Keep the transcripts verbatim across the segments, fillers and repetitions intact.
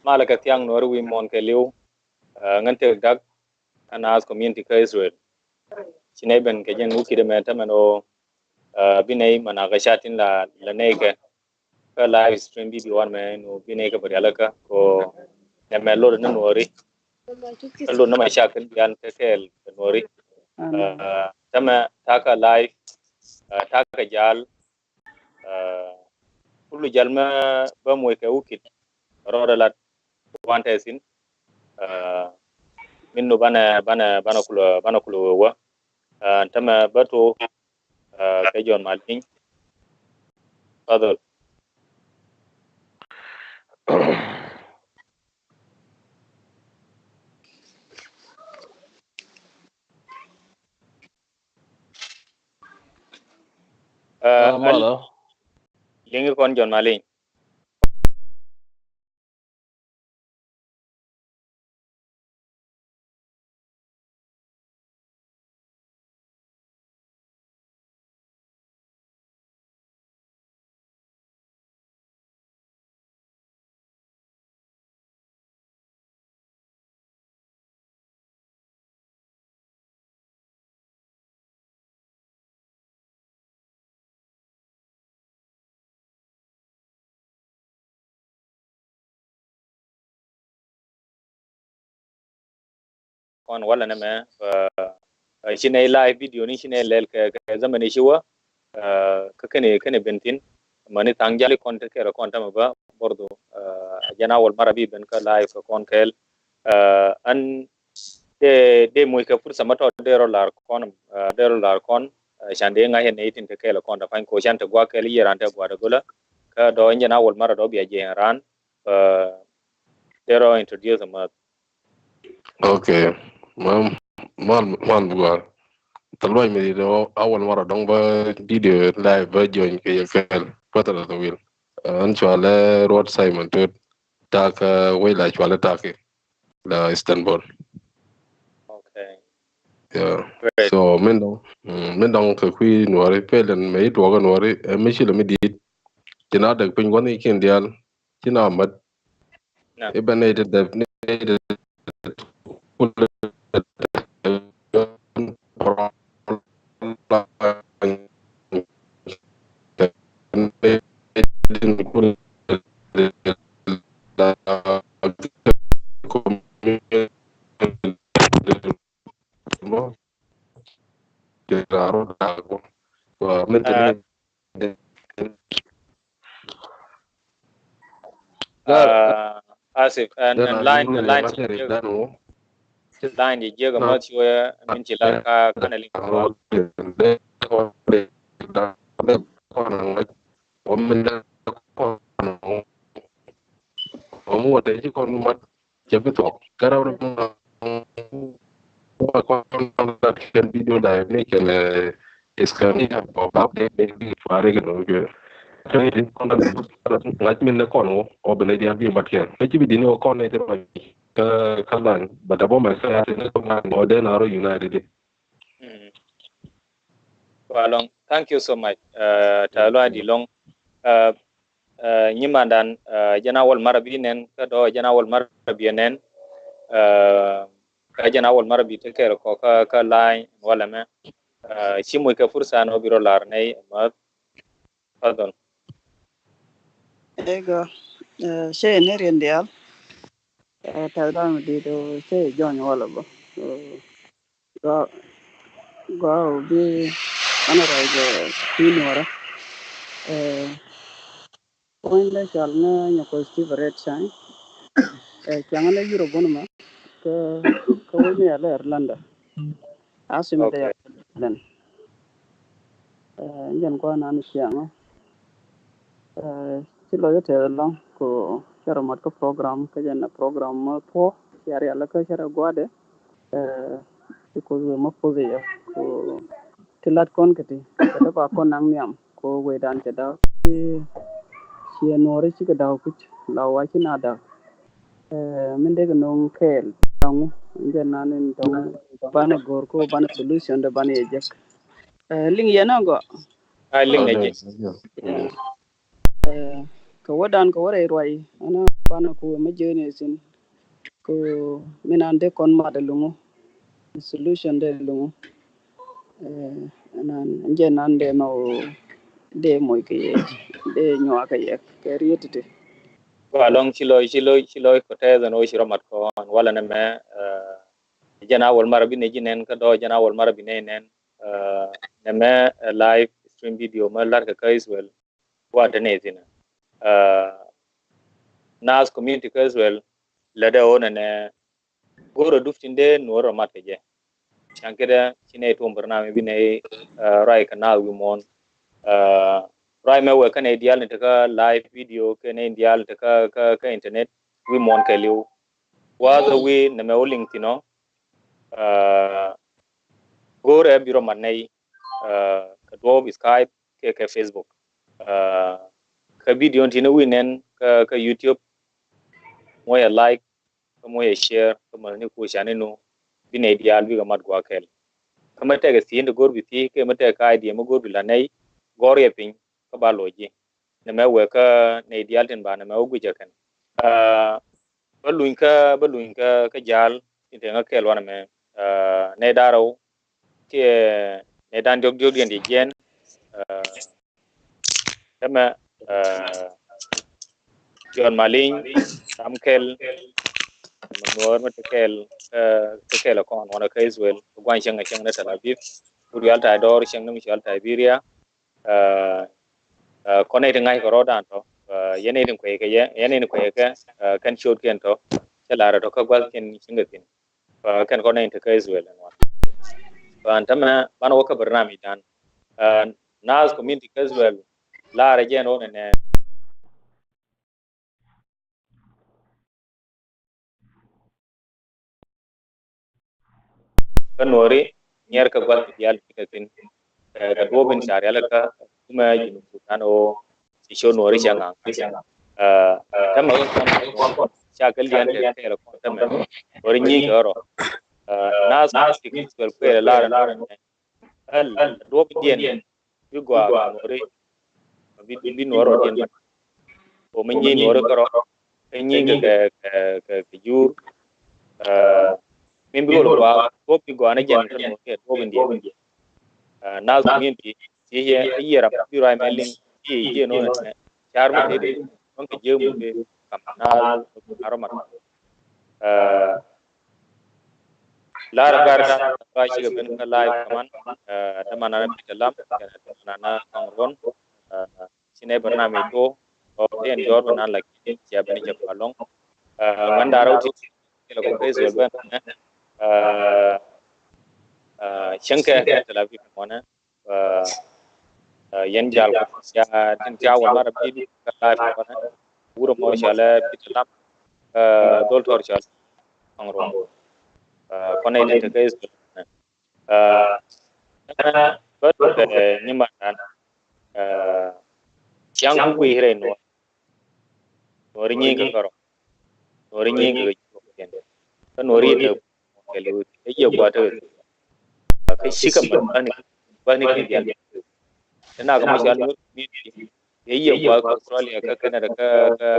malɛ kɛ thiaŋ Nuɔri wi̱i̱ muɔ̱ɔ̱n kɛɛliw. Ɛ, ŋän tëk da̱k kä naath community kä Israel. Ci nɛy ben kɛ jɛn wä ki̱t ɛmɛ täämɛ ɣöö, ɛ, bi nɛy manakä ca tin la, la nɛy kɛ kä live stream video wan mɛ, ɛn ɣöö bi nɛy kɛ bä rialikä kɛ ɣöö nɛmɛ lot ni Nuɔri. Kä lot ni mashakil diaal kɛ kɛɛl kɛ Nuɔri. Ɛ, täämɛ ta̱a̱ kɛ live, ɛ, ta̱a̱ kɛ ja̱a̱l, ɛ, kulu jal mɛ bä moc kɛ wä ki̱t rɔɔdɛ lat kuan tɛ thi̱n. Ɛ, min nu banɛ, banɛ, banɛ kulɛ, banɛ kulɛ wä wä. Ɛ, täämɛ bä tuɔk, ɛ, kɛ Jɔn Maliny. Fadhol. Ɛ, malo. Liŋi kɔn Jɔn Maliny. Kɔn walɛ nɛmɛ, ɛ, ɛ, ci nɛy live video ni ci nɛy lɛl kɛ, kɛ zamani ci wä, ɛ, kä kɛnɛ, kɛnɛ ben thi̱n. Mani thaŋ jali kɔn te kɛɛl kɔn täämɛ bä bordo, ɛ, jɛn awal mara bi ben kä live kɛ kɔn kɛɛl. Ɛ, ɛn dee, dee moc kɛ fursa mɛ tɔ dee rɔ lar kɔn, ɛ, dee rɔ lar kɔn, ɛ, can dee ŋa̱c ɛ nɛy tin te kɛɛl kɔn te pa̱ny ko can te gua̱a̱k kɛɛl yiëë raan te gua̱a̱k te go̱lä. Kä dɔ in jɛn awal mara dɔ bia jiɛn raan, ɛ, dee rɔ introduce mɛ. Okay. Mal, mal, mal bugwar. Tɛ luɔc mi di awal mara dɔŋ bä video live bä join kɛ yɛ kɛɛl. Kuätɛ la tawil. Ɛn cualɛ Ruɔt Simon Tut. Ta̱a̱ kä wec la cualɛ Turkey. La Istanbul. Okay. Yeah. Great. So min dɔŋ, mm, min dɔŋ kɛ kui̱ Nuɔri, pɛl ɛn mɛ i̱ tuɔɔk ɛ Nuɔri, ɛ mi ci lɛ mi di̱i̱t. Ci na däk piny gua̱n i̱ kiɛn diaal. Ci na mät. I̱ bɛ nɛy ti dɛp, nɛy ti Asif, ɛn, ɛn line, line ci jiäk, line ci jiäk a math ci wee min ci lar ka kanɛ liŋ. Cɛ bi thuɔk kärɔw ni wa kɔn lat kɛn video live ni kɛn iskani ya bɔ bap de de bi tuare kɛ dɔn kɛ. Kɛn di kɔn lat ŋa̱c min ni kɔn wä ɔ bi ni dial bi mat kɛn ni ci bi di ni wä kɔn ni ti ma kä kä lan ba da bɔ mɛ kä ya ti ni kɔn ŋa̱c ŋɔ de na rɔ united di. Walɔŋ, thank you so much. Tɛ lua̱a̱ di lɔŋ. Nyimandan, jɛn a wal mara bi nɛn kä dɔ jɛn a wal mara bi nɛn. Kä jɛn a wal mara bi te kɛɛl kɔ kä kä line walɛ mɛ. Ci muc kɛ fursa nɔ bi rɔ lar nɛy mɛ. Fadhol. Ego, cɛ ni riɛn dial. Tɛ lua̱a̱ di do cɛ jɔny walɛ bɔ. Gua, gua bi ana rɔ jɛ kui̱ nuɔrä. Puɔ̱ny lɛ cɔal ni nyɔkɔ Steve Red Shine. Ciaŋ ni Europe wun mɛ kä kä wun mi a lɛ Irlanda. A sim dɛ ya lɛn. Jɛn gua nan ciaŋ. Ci lɔ jɛ tɛth lɔŋ ko cɛ rɔ mat kä program kä jɛn program mɔ puɔ cɛ rial kä cɛ rɔ guadɛ. Because we mɔ puɔth yɛ ko ti lat kɔn kɛ ti kɛ dɔ ba kɔn naŋ nhiam ko wecdan cɛ daw. Ciɛ nuɔri cikɛ daw kuc la wa ci na daw. Min dek nɔŋ kɛɛl daŋu jɛ nan in dɔŋ banɛ go̱r ko banɛ solution de banɛ yɛ jek. Liŋ yɛn a gɔ. A liŋ a jek. Kɛ wä dan kɛ wä rɛy ruac, ɛn a banɛ ku wä mä jee ni thin. Ku min an dee kɔn mat ɛlɔŋ, solution dee ɛlɔŋ. Ɛn an jɛ nan dee ma wä dee moc kɛ yɛ, dee nyuak kɛ yɛ kɛ riet ti. Gua lɔŋ ci lɔc, ci lɔc, ci lɔc kɔ tɛth ɛn wä ci rɔ mat kɔn walɛ nɛ mɛ. Jɛn a wal mara bi nɛ ji nɛn kä dɔ, jɛn a wal mara bi nɛ nɛn. Nɛ mɛ live stream video mɛ lar kɛ kä Israel. Gua te nɛ thin. Nath community kä Israel lɛ dɛ wä nɛ nɛ go̱o̱rä dup tin dee nuɔr rɔ mat kɛ jɛ. Can kidɛ ci nɛ tuɔm bär nam bi nɛ ruac kɛ nath wi̱i̱ muɔ̱ɔ̱n. Ruac mɛ wɛ kä nɛ dial ni te kä live video kɛ nɛ dial ni te kä kä internet wi̱i̱ muɔ̱ɔ̱n kɛ liw. Wath ɛ wi̱i̱ nɛ mɛ wä liŋ thin ɔ. Go̱o̱rɛ bi rɔ mat nɛ kɛ duɔp Skype kɛ kɛ Facebook. Kɛ video tin wi̱i̱ nɛn kä kä YouTube. Moc ɛ like kä moc ɛ share kä mɛ ni ku can ni nu bi nɛ dial bikɛ mat gua kɛl. Kä mɛ tɛkɛ thi̱n ti go̱o̱r bi thi̱ kɛ mɛ tɛkɛ idea mɛ go̱o̱r bi la nɛ gɔr yɛ piny kä ba loc ji. Nɛ mɛ wɛ kä nɛ dial tin ba nɛ mɛ wä guic ɛ kɛn. Bä luny kä bä luny kä kä jal tin te ŋä kɛl wanɛ mɛ nɛ darɛw kiɛ nɛ dan diɔk diɔk diɛn di jiɛn. Tɛmɛ John Maliny, Sam Kɛl, mɛ nuɔr mɛ te kɛl kä kɛl kɔn wanɛ kä Israel kä guany cieŋ cieŋ ni Tel Aviv. Ku rial tay dɔr cieŋ ni mi cɔl Tiberia. Kɔn nɛy ti ŋa̱c kɛ rɔɔdan tɔ yɛn nɛy ti kuɛy kɛ yɛ yɛn nɛy ti kuɛy kɛ kɛn ciötkiɛn tɔ cɛ la̱rä tɔ kä gua̱thkiɛn cieŋ kɛ thi̱n. Kɛn kɔn nɛy ti kä Israel ɛn wan. Ban tämɛ ban wä kä barnamij dan. Nath community kä Israel la̱rä jɛn rɔɔdɛ nɛ kä nuɔri nyɛr kä gua̱th dial ti kɛ thin. Kɛ duɔp in ca rial kä kumɛ Junub Sudan o ci co nuɔri cɛ ŋaŋ. Tämɛ ca kɛ lian kɛ kɛɛl kɔn tämɛ nuɔri nyiŋ kɛ rɔ. Nath ti kɛ kuɛl kuɛl lar lar. Ɛl duɔp diɛn bi gɔaa kɛ nuɔri bi bi nuɔr rɔ diɛn. Ko mi nyi nuɔri kärɔ kä nyi kɛ kɛ kɛ kɛ jur. Min bi wol gɔaa duɔp bi gɔaa ni jɛn kä nuɔri kɛ duɔp in diɛn. Nath community ti yɛ yɛ ram bi ruac mɛ liŋ ti yɛ nɔ nɛ car mi te di. Wan kɛ jiɛ mu te kam nath arɔ mat. Lar gar dan ba cikɛ ben kä live kaman. Däman ana Peter Lam kɛnɛ däman ana Kɔŋ Ruɔn. Ci nɛ barnamij tuɔ ɔ tɛn jɔr bä nan lakin cia ben cɛ kua lɔŋ. Ŋän da̱rä wä ti kɛlɛ kɔ kɛ Israel ben. Cäŋ kɛ kɛ Tel Aviv mɔnɛ. Yɛn jal kɔ cia tin cia wä mara bi kä live mɔnɛ. Wurɛ mɔ cɔalɛ Peter Lam. Dhol tɔr cɔalɛ Kɔŋ Ruɔn. Kɔn nɛ tin te kɛ Israel. Bä nyimandan. Ciaŋ ku kui̱ rɛy nuɔr. Nuɔr nyiŋ kɛ kärɔ. Nuɔr nyiŋ kɛ kɛ kä nuɔr yit kɛ kɛ liw kɛ yie gua te kɛ cikɛ mɛ bani bani kɛ dial. Tena kɛ mɛ cal nuɔr community kɛ yie gua kä Australia kä Canada kä kä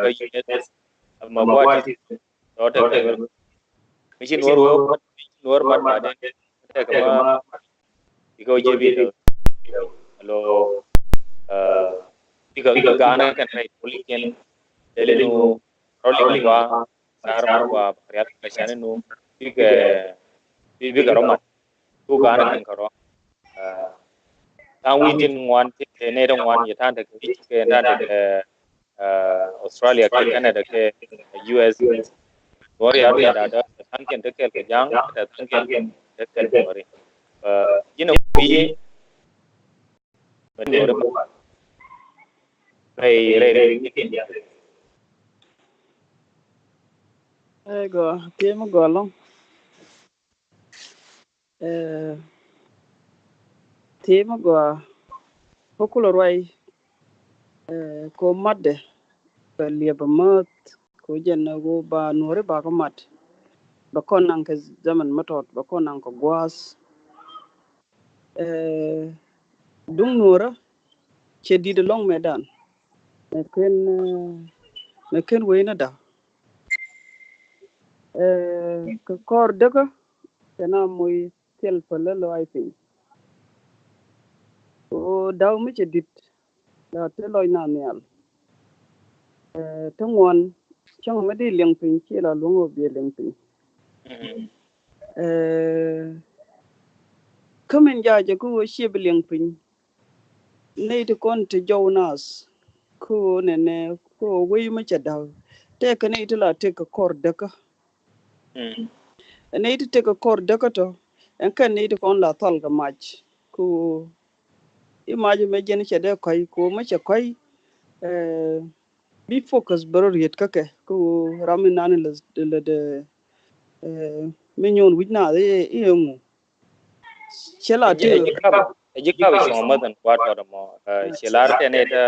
kä U S. Mɛ gua ti tɔ te kɛ mi ci nuɔr wä mi ci nuɔr mat ma den te kɛ ma. Bikɛ wä ji̱ bikɛ lo bikɛ bikɛ ga̱a̱n kɛn rɛy poli kɛn. Deli nu rɔli kɛn wa sar wa rial kɛ cani nu bikɛ bikɛ rɔ mat. Tu ga̱a̱n kɛn kɛ rɔ. Ta̱a̱ŋ wi̱i̱ tin ŋuan tin te nɛy ti ŋuan yɛ ta̱a̱ŋ te kɛ wi̱c kɛ ta̱a̱ŋ te kɛ Australia kɛ Canada kɛ U S. Nuɔri a ruɛn da̱a̱ däär tɛ tha̱a̱ŋkiɛn te kɛl kɛ ja̱a̱ŋ tɛ tha̱a̱ŋkiɛn te kɛl nuɔri. Ji̱n a wi̱i̱ mɛ nuɔri mɛ rɛy rɛy rɛy. Ɛ gɔ tiee mi gɔl lɔŋ. Ɛ tiee mi gɔaa kä kulɛ ruac. Ɛ ko matdɛ bɛ liɛp bɛ mäth ko jɛn ɛ ko ba nuɔri ba kä mat. Bɛ kɔn naŋ kɛ zaman mi tɔt bɛ kɔn naŋ kɛ gua̱a̱th. Ɛ duŋ nuɔrä cɛ di̱t ɛlɔ̱ŋ mɛtdan. mɛ ken, mɛ ken wee ni da̱. Kɛ kɔr däkä kɛ na moc thil pälä lɔaac piny. Ɣöö da̱w mi cɛ di̱t la te lɔc na nhial. Te ŋuan cäŋ mi di liɛŋ piny ci la luäŋ ɣöö biɛ liɛŋ piny. Kä min jaa jɛ kä ɣöö ciɛ bi liɛŋ piny. Nɛy ti kɔn ti jɔw naath kä ɣöö nɛnɛ kä ɣöö wec mi cɛ da̱k. Tɛkɛ nɛy ti la tëk kɛ kɔr däkä. Ɛ nɛy ti tëk kɛ kɔr däkä tɔ ɛn kɛn nɛy ti kɔn la thal kɛ mac kä ɣöö i̱ mac mɛ jɛn cɛ dee kɔ̱c kä ɣöö mɛ cɛ kɔ̱c. Bi focus bä rɔ riet kä kɛ kä ɣöö ram in nan lɛ dee mi nyuɔn wi̱c naath i̱ ɛŋu. Cɛ la ti ɛ ji̱ kap ɛ ji̱ kap cuɔ̱ŋ mäth ɛn kua̱r tɔt ɛmɔ. Cɛ lar tɛn ɛ tɛ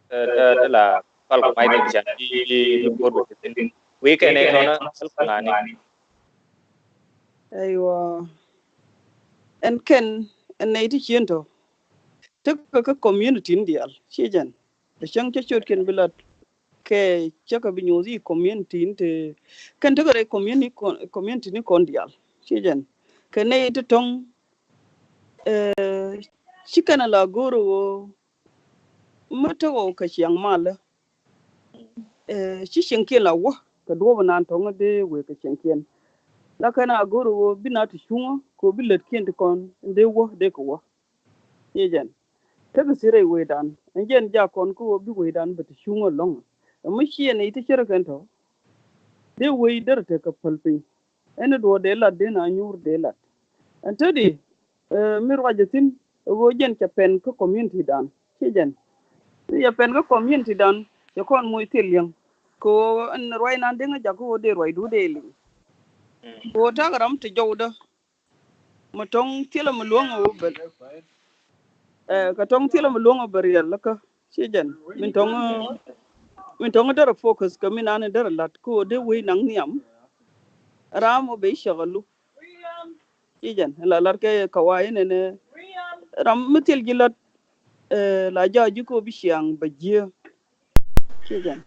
tɛ tɛ la pal kɛ mac thin can ji̱ ji̱ ni kuɔ̱r bɛ thin wi̱i̱ kɛn ɛ tɔnä pal kɛ ŋa̱ni. Aiwa. Ɛn kɛn ɛn nɛy ti cien tɔ tekɛ kä community in diaal ci jɛn. Ɛ cäŋ cä ciötkiɛn bi lat kɛ cä kɛ bi nyuɔth i̱ community in te kɛn tekɛ rɛy community ni kɔn diaal ci jɛn. Kɛ nɛy ti tɔ̱ŋ ci kɛn a la go̱o̱r ɣöö mä te ɣɔw kɛ ciaŋ malä. Ci cieŋkiɛn la wä kɛ duɔ̱ɔ̱p inan tɔ̱ŋ dee wëë kɛ cieŋkiɛn. La kɛn a go̱o̱r ɣöö bi na ti cuŋä kɛ ɣöö bi lätkiɛn ti kɔn dee wä dee kɛ wä. Ci jɛn tekɛ thil rɛy wecdan ɛn jɛn jakɔn kä ɣöö bi wecdan bɛ ti cuŋä lɔ̱ŋ. Ɛmɔ ciɛ nɛy ti cärä kɛn tɔ dee wec derɛ tekɛ päl piny. Ɛn duɔ̱ɔ̱r dee lat dee na nyuur dee lat. Ɛn te di mi ruacɛ thi̱n ɛ ɣöö jɛn cɛ pɛn kä community dan ci jɛn. Cɛ pɛn kä community dan cɛ kɔn moc thil liɛŋ kɛ ɣöö ɛn ruac nan deŋä jakä ɣöö dee ruacdu dee liŋ. Kɛ ɣöö ta̱kɛ ram ti jɔwdä. Mɛ tɔ̱ŋ thilɛ mɛ luäŋ ɛ wä bɛl. Kɛ tɔ̱ŋ thilɛ mɛ luäŋ ɛ bɛ riɛl läkä ci jɛn min tɔ̱ŋ min tɔ̱ŋ derɛ focus kɛ min an derɛ la̱t kä ɣöö dee wec naŋ nhiam. Ram ɔ ben cäk ɛ lup ci jɛn la la̱t kɛ kɛ wa̱i̱ inɛnɛ. Ram mi thil ji̱ la̱t la ja̱ ji̱ kä ɣöö bi ciaŋ bɛ ji̱ ci jɛn.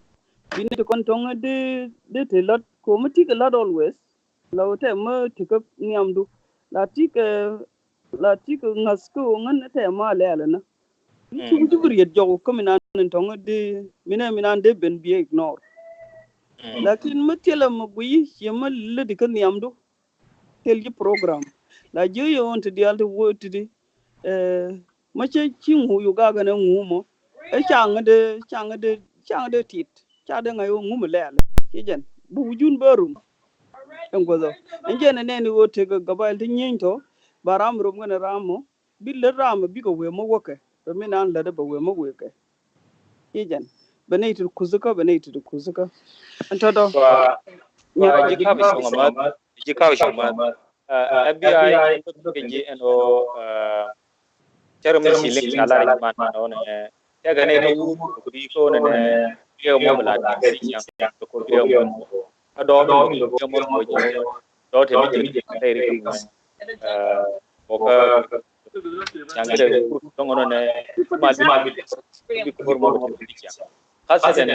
Bi ni ti kɔn tɔ̱ŋ dee dee te la̱t kɛ ɣöö mi ti kɛ la̱t always. La wä tɛ mä tikä nhiamdu la tikɛ la tikɛ ŋa̱th kä ɣöö ŋän tɛ mä lɛɛl ɛnä. Cuk cuk riet jɔk kä mi nan in tɔ̱ŋ di mi nɛ mi nan dee ben bi ignore. Lakin mä thilɛ mä guiy ciɛ mä läti kä nhiamdu. Thil ji̱ program la ji̱ yɛ ɣöö ti diaal ti wä ti di. Mä cä ci ŋu yu gak ɛn ɛ ŋu mɔ ɛ caŋ dee caŋ dee caŋ dee tit ca dee ŋa̱c ɣöö ŋu mi lɛɛl ci jɛn bi wujun bä rum. Ɛn guäth ɔ ɛn jɛn ɛ nɛn i̱ ɣöö tek ɛ gabail ti nyieny tɔ ba ram rom kɛn ɛ ram mɔ bi lät ram ɛ bikɛ wëë mɔ wäkɛ bɛ mi naan lät ɛ bɛ wëë mɔ wëëkɛ. Ci jɛn bɛ nɛy ti kuth kä bɛ nɛy ti kuth kä. Ɛn tɔ̱tɔ̱. Ji̱ kap cuŋ amäth ji̱ kap cuŋ amäth. Ɛ bi a kɛ ji̱ ɛn ɣöö cärɛ mi ci liŋ ca lar ji̱ man nɔ nɛ tɛkɛ nɛy ti wur kɛ kui̱ kä nɛ nɛ. Riɛk mɔ mi la ti ci ciaŋ kɛ kui̱ riɛk mɔ. Kä dɔɔk mi kɛ kui̱ riɛk mɔ kɛ ji̱ dɔɔk te mi ji̱ rɛy rik mɔ. Kɛ Ca̱ŋ kɛ kut dɔ̱ŋ nɔ nɛ mal bi mal bi bi kor mɔ bi ti ca̱ŋ. Khasatan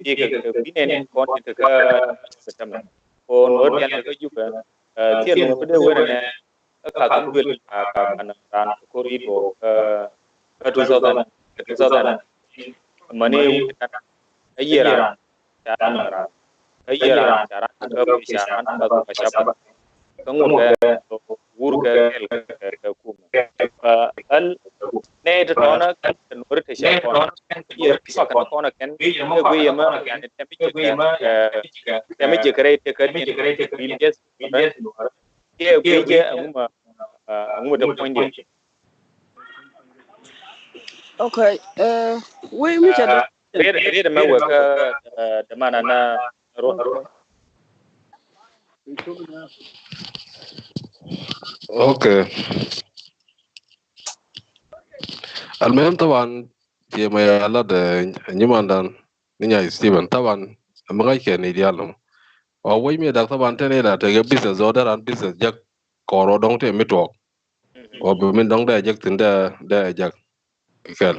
ti kɛ kɛ bi nɛn kɔn ti kɛ kɛ September. Ko nor dian kɛ kɛ Jubɛ. Thiel mɔ bi dee wen nɛ kɛ ka kɛ duel ka ka kan ran kɛ kor yit bɔ kɛ two thousand kɛ two thousand. Mani ɛ yie ran ca ran kä yie ran ca ran kä pi ca ran kä kä ca bat kä ŋut kɛ wur kɛ kɛl kɛ kɛ kum. Ɛl nɛ ti tɔnä kɛ nuɔri ti ca kɔn yie ti kɔn kɛn kɛ guiy yɛ mä tɛmi jɛ kɛ tɛmi jɛ kɛ rɛy ti kɛ tin bil jɛ yɛ guiy jɛ ɛŋu ma ɛŋu ma dɛ puɔ̱ny diɛ. Okay, wei mi ca dɔ. Riet riet mɛ wek kä dämanana ruɔth. Okay. Almuhim taban tiɛ mɛ ya lat nyimandan ni nya Stephen taban mɛ ŋa̱c kɛ ni dial nɔ. Ɔ wec mi dak taban tɛn ila tekɛ business ɔ dee ran business jak kɔr ɔ dɔŋ tɛ mi tuɔk. Ɔ bi min dɔŋ dee jak thin dee dee jak. Kɛl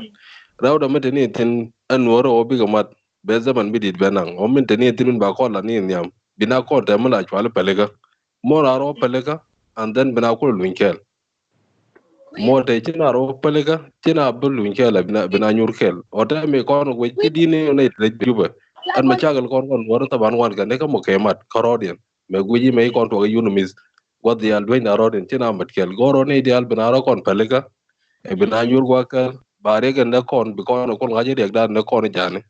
rɛw dɔ mi te ni thin ɛn Nuɔ̱ɔ̱rä ɣöö bikɛ mat bɛ zaman mi di̱i̱t bɛ naŋ. Ɣöö min te ni ɛn thi̱n min ba kɔn la ni nhiam, bi na kɔn tɛm mi la cuali pälikä. Mɔ raar ɣöö pälikä, and then bi na kulɛ luny kɛɛl. Mɔ te ci na rɔ pälikä, ci na bi luny kɛɛl, bi na, bi na nyur kɛɛl. Ɔ tɛ mi kɔn guic ci di̱n ni nɛy te Jubɛ. Ɛn mɛ cakɛl kɔn kɔn Nuɔ̱ɔ̱rä thaban wan kɛ ni kä mɔ kɛ mat kä rɔɔdiɛn. Mɛ guic imɛ ikɔn tuɔk i yunumith. Guath diaal dueny na rɔɔdiɛn ci na mat kɛɛl. Go̱o̱rɔ nɛy diaal bi na rɔ kɔn pälikä. Ɛ bi na nyur gua̱a̱ kɛɛl. Ba riɛk ɛn dɛ kɔn bi kɔn kɔn ŋa̱c riɛk dan ni kɔn jani.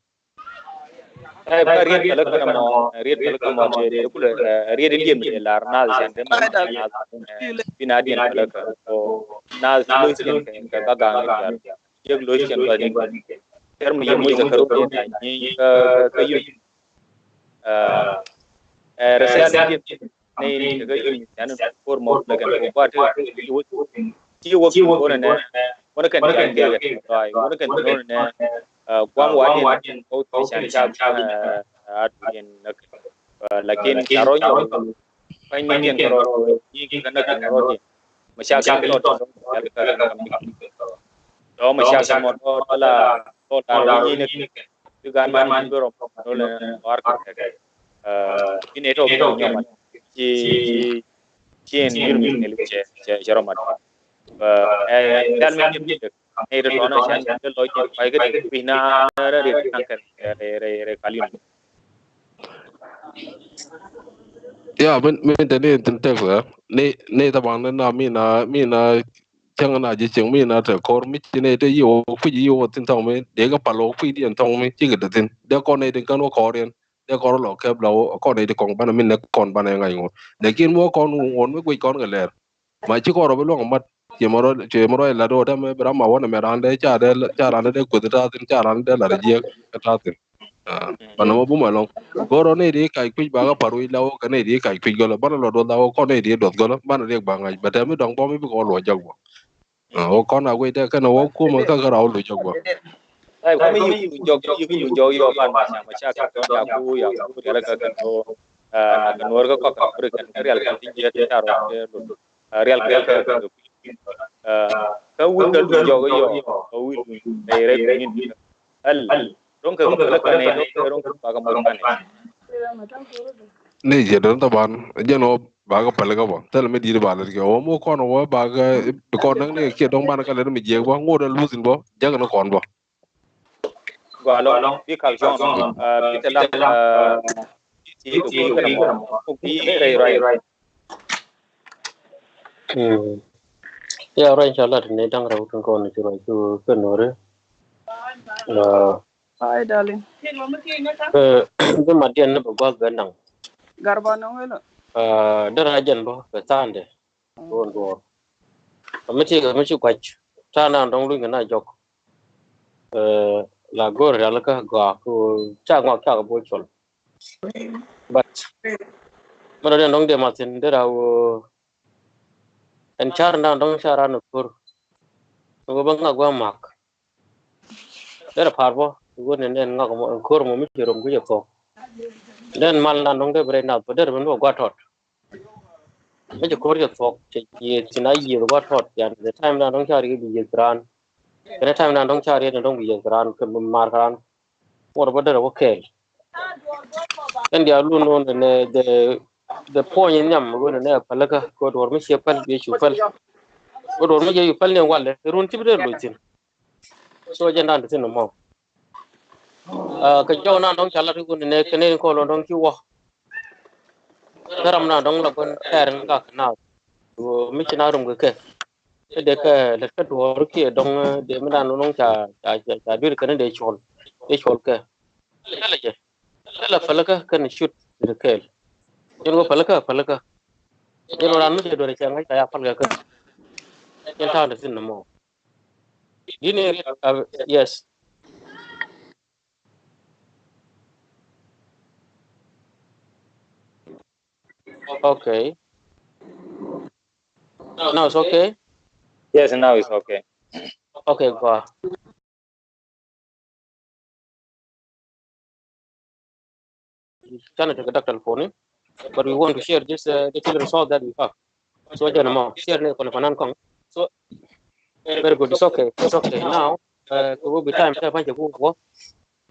Ɛ, kä riet pälikä nɔmɔ, ɛ, riet pälikä mɔ, ɛ, ɛ, kulɛ, ɛ, riet in diɛn mi lar nath cɛn te mɛ nath, ɛ, bi na diɛn pälikä. Ko nath lo̱c cɛn kɛ, kɛ ga̱ ga̱ ni diaal. Yek lo̱c cɛn kɛ ni kɛ. Tɛr mi yek moc kɛ ro diɛn na nyi kä, kä, kä yum. Ɛ, ɛ, rɛsial in diɛn. Ni kɛ kɛ yum ni an por mɔ lɛ kɛn kɛ kuat ti wä ti wä ti wä nɛ wä kɛn kɛ kɛ kɛ tɔy wä kɛn kɛ nɛ guam wa diɛn ko ti chan cha a tu diɛn nɛ kɛ lakin cha rɔ nyɔ pany ni diɛn kɛ rɔ ni kɛ nɛ kɛ rɔ diɛn ma cha kɛ tɔ tɔ yal kɛ kam ni tɔ ma cha kɛ mɔ tɔ la tɔ la ni ni kɛ ti gan man ni bɛ rɔ tɔ lɛ war kɛ kɛ. Ɛ, bi nɛ tɔ bi nyɔm ci ci en yun mi kɛl cɛ cɛ cɛ rɔ mat. Ɛ, ɛ, dal mi jim jim dek nɛ tɔ tɔ na chan de lɔ jim pai kɛ dek bi na rɛ ri kan kɛ rɛ rɛ rɛ kalin. Ya, min min te ni tin tek sɛ ni ni taban na mi na mi na cäŋ na ji̱ cieŋ mi na te kɔr mi ci ni te yi wä kui̱ yi wä thin thɔŋ mi dee kɛ pal wä kui̱ diɛn thɔŋ mi ci kɛ te thin dee kɔn ni tin kän wä kɔr yɛn. Dee kɔn lɔ kɛp la wä kɔn nɛy ti kɔŋ banɛ min nɛ kɔn banɛ ŋa̱c ŋot. Lakin mi wä kɔn ŋot mi guic kɔn kɛ lɛr. Ma ci kɔn rɔ bi luɔ̱ŋ mat. Ciɛ mɛ rɔ ciɛ mɛ rɔ ilat wä tɛmɛ bi ram ma wä nɛ mɛ randɛ ca dee ca randɛ dee kueth ta thin ca randɛ dee lat jiɛk ta thin. Banɛ mɛ bumɛ lɔŋ. Go̱rɔ nɛy ti kac kuic bakɛ par wi̱c la wä kɛ nɛy ti kac kuic gɔlä banɛ lɔ duɔth la wä kɔn nɛy ti duɔth gɔlä banɛ riɛk ba ŋa̱c bɛ tɛm mi dɔŋ bɔm mi bi kɔn luɔ jak bɔ. Wä kɔn a guic dɛ kɛn wä kumä kä kä raw lu jɔk bä. Ai, kumä yi ku jɔk, yi ku jɔk yɔ ban ma ca ma ca kɛ kɔn ya ku ya ku rial kɛ kɛn to. Na kɛ nuɔr kɛ kɔk kɛ bri kɛn kɛ rial kɛ tin jiɛ tin ta rɔ kɛ lu. Rial kɛ kɛ kɛ kɛ wi̱i̱ kɛ lu jɔk yɔ kɛ wi̱i̱ lu. Rɛy rɛy kɛ nin. Al rɔ̱ŋ kɛ kɛ pɛlɛ kɛ nɛ rɔ̱ŋ kɛ rɔ̱ŋ kɛ bakɛ mɔc kɛ nɛ. Ni jɛ dɔn taban jɛn wä bakɛ pɛlɛ kɛ bä thilɛ mi di̱i̱t ba lät kɛ wä mɔ kɔn wä bakɛ kɔn näk ni kɛ kiɛ dɔŋ banɛ kɛ lät mi jiɛk bä ŋot ɛ luth in bä jäk ni kɔn bä. Gɔaa lɔŋ bi kak jɔŋ bi tɛ lam ti kɛ kuɔth kɛ mɔ kok bi rɛy rɛy. Ya rɛy ca lat ni da̱ŋ rɛw tin kɔn ci rɛy cu kɛ nuri. Hi, darling. Bi mat diɛn ni bi gua̱th ben daŋ. Garba nɔŋ welo. Dera jɛn bä bɛ tha̱a̱ndɛ. Duɔr duɔr. Mi ci mi ci gua̱c ta̱a̱ na dɔŋ luny kɛ na jɔk. La go̱r rial kä gɔaa ku ca ŋɔak ca kɛ bo̱o̱c cɔl. But mi dɔ̱diɛn dɔ̱ŋ dee mathin dee ra wä ɛn car na dɔ̱ŋ car an ko̱r. Wä bä ŋak wä mak. Derɛ pa̱a̱r bä wä ni nɛn ŋak mɔ ɛn ko̱r mɔ mi ci rom guic ɛ thuɔ̱k. Nɛn mal na dɔ̱ŋ dee bi rɛy nath bä derɛ ben bä gua̱ tɔt. Mi ci ko̱r cɛ thuɔ̱k cɛ yiëë thin a yiëë gua̱ tɔt yan the time na dɔ̱ŋ car yɛ bi yiëë raan. Kɛnɛ time na dɔ̱ŋ car yɛ ni dɔ̱ŋ bi yiëë raan kɛ mar raan. Ŋuɔt bä derɛ wä kɛɛl. Kɛn diaal lun nɔ nɛ the the point in nhiam wen nɛ pälikä kɛ duɔr mi ciɛ päl bi cu päl. Kɛ duɔr mi ciɛ cu päl ni walɛ run ci bi dee loc thin. So jɛn dan ti thin mɔ. Kɛ jɔw na dɔŋ ca lat wen nɛ kɛn in kɔl dɔŋ ci wä. Kä ram na dɔŋ la gun kɛɛr in gak na mi ci na rum kɛ kɛ. Kä dee kɛ lät kä duɔ̱ɔ̱r kiɛ dɔ̱ŋ dee mi dan nɔŋ ca ca ca dui̱r kɛn dee cuɔl dee cuɔl kɛ. Lälä jɛ lälä pälikä kɛn cut dee kɛɛl. Jɛn wä pälikä pälikä. Jɛn wä ran mi cɛ duɔ̱ɔ̱r cɛ ŋa̱c ka ya päl kɛ kä. Jɛn ta̱a̱ dee thin nɔmɔ. Di̱t ni riet yes. Okay. Now it's okay? Yes, now it's okay. Okay, go on. Canɛ tekɛ dak telephone, but we want to share this, uh, the little resource that we have. So jɛn mɔ share ni kɔn panan kɔn. So very good. It's okay. It's okay. Now, uh, it will be time to punch a good work.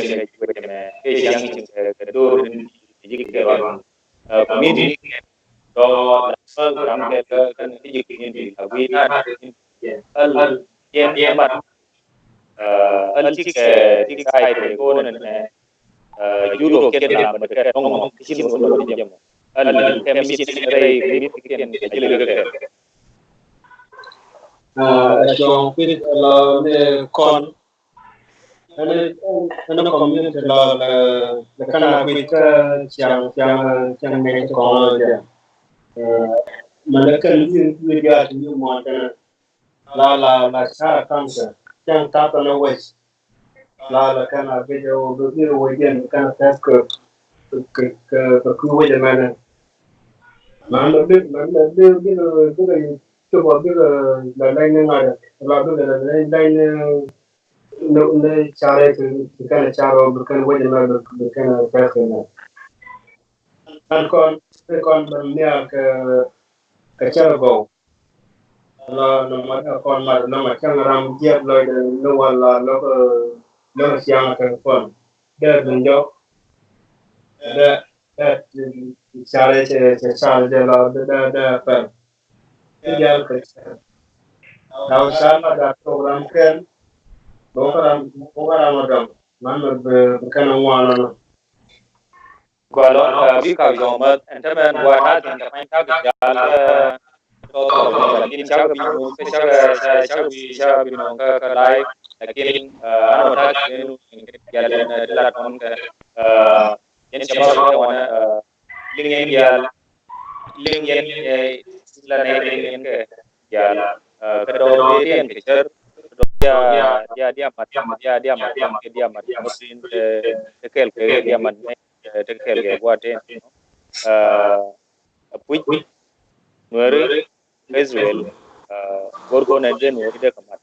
cieŋ kɛ ji̱ wec ɛmɛ, kɛ ciaŋ cieŋ kɛ, kɛ do̱r in ji̱ kɛ ruan. Community kɛ dɔɔr la fäl ram kɛ, kɛ, kɛ ji̱ community la wi̱i̱ na Al yɛn yɛn mat. Al cik cik sai te ko ne ne. Juro kɛ na ma de kɛ tong tong ti cin ko ne jam. Al kɛ mi cin rɛy mi ti kɛn a jil kɛ. Ɛ cɔŋ pit la ne kɔn. Ɛn ɛn community la la kana kui̱ kä ciaŋ ciaŋ ciaŋ ne ti kɔn la jɛ. Mɛ ne kɛn wi̱i̱ wi̱i̱ diaal ti wi̱i̱ muɔ̱ɔ̱n kɛn. La la la cara kansa cɛŋ tap kɛn a wec. La la kɛn a bi jɛ wä bi bi wec jɛn kɛn a tɛth kɛ kɛ kɛ kɛ kui̱ wec ɛmɛnɛ. Mɛ mɛ bi mɛ mɛ bi bi bi bi cop a bi la lɛny ni ŋa̱dɛ la bi la lɛny lɛny ni ni ni carɛ ti ti kɛn a carɛ wä bi kɛn wec ɛmɛ bi kɛn a tɛth kɛ mɛ. Ɛn kɔn ɛn kɔn bɛ nhial kɛ kɛ cɛr gɔw. La nɔmɔ dee kɔn mat nɔmɔ cäŋ ram jiɛp lɔcdɛ ni wal la lɔk lɔk ciaŋ kɛ kɔn. Dee bi nyɔk dee dee carɛ cɛ cɛ carɛ jɛ la dee dee dee pɛl. Ti dial kɛ cɛ. Daw car la gat program kɛn. Bok ram bok ram a dɔm man mi bi bi kɛn a ŋuan ɔnɔ. Gua lɔ bi kak yɔm bä ɛn tämɛ gua ta̱a̱ kɛn kɛ pany ta̱a̱ kɛ jal kɛ tɔtɔ lakin cak bi muk kɛ cak cak bi cak bi nɔŋ kɛ kɛ live lakin an wä ta̱a̱ kɛn jal ɛn ti lat kɔn kɛ yɛn cɛ bä kɛ wanɛ liŋ yɛn jal liŋ yɛn la nɛ liŋ yɛn kɛ jal kɛ dɔɔr yɛn kɛ cär kɛ dɔɔr dia dia dia mat dia dia mat kɛ dia mat kɛ kɛl kɛ dia mat nɛ. Te kɛɛl kɛ gua̱a̱th tɛn. Ɛ puc Nuɛri Israel go̱r go̱r nɛ jɛ Nuɛri dee kɛ mat.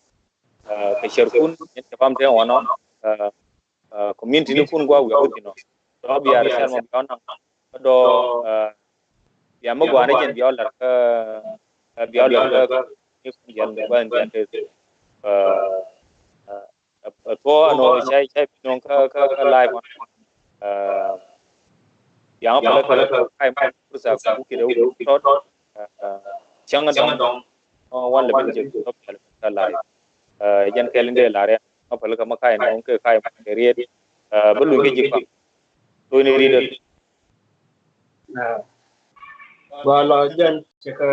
Kɛ cɛr kun ɛn cɛ pam tɛn wanɔ community ni kun gua̱a̱th wi̱i̱ a wä thi̱n ɔ. Dɔ̱ biaar cɛl mɔ biaar naŋ kä dɔ̱ biaar mi gua̱a̱th ni jɛn biaar lar kä biaar lar kä ni kun jɛl ni gua̱a̱th ni jɛn kɛ. Ɛ tuɔ ɛnɔ cay cay bi nɔŋ kä kä kä live wan. Yaŋ pälä kä kay ma fursa ku kide wuk tɔt. Cäŋ dɔŋ wan lɛ bin jek tɔt kä live. Jɛn kɛl in dee lar yɛn ma pälä kä ma kay nɔŋ kɛ kay ma kɛ riet. Bä luny kɛ jik paŋ. Luny ni riet. Gua lɔ jɛn cɛ kɛ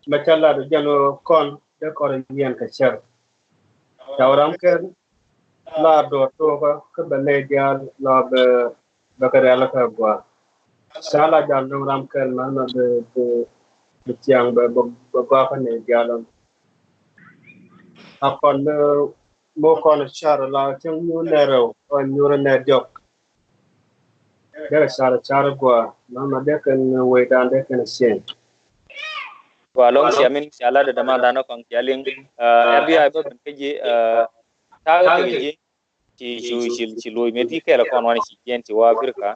mɛ ca lat jɛn kɔn dee kɔn yiɛn kɛ cɛr. Ca wä ram kɛn la duɔt tuɔkä kä bɛ nɛy diaal la bɛ bɛ kɛ rial kä gua. Ca la jal duŋ ram kɛn mɛ mɛ bi bi bi tiaŋ bɛ bɛ gua kä nɛy diaal. A kɔn mi mɔ kɔn car la cäŋ nyuur nɛ rɛw ɔ nyuur nɛ diɔk. Dee car car gua mama dee kɛn wecdan dee kɛn cieŋ. Gua lɔŋ cia min cia la dee dama dan kɔŋ cia liŋ. Ɛ bi a bä ben kä ji ta̱a̱ kä ji̱ ci cu ci ci loc mëë ti kɛɛl kɔn wan ci jiɛn ci wa Africa.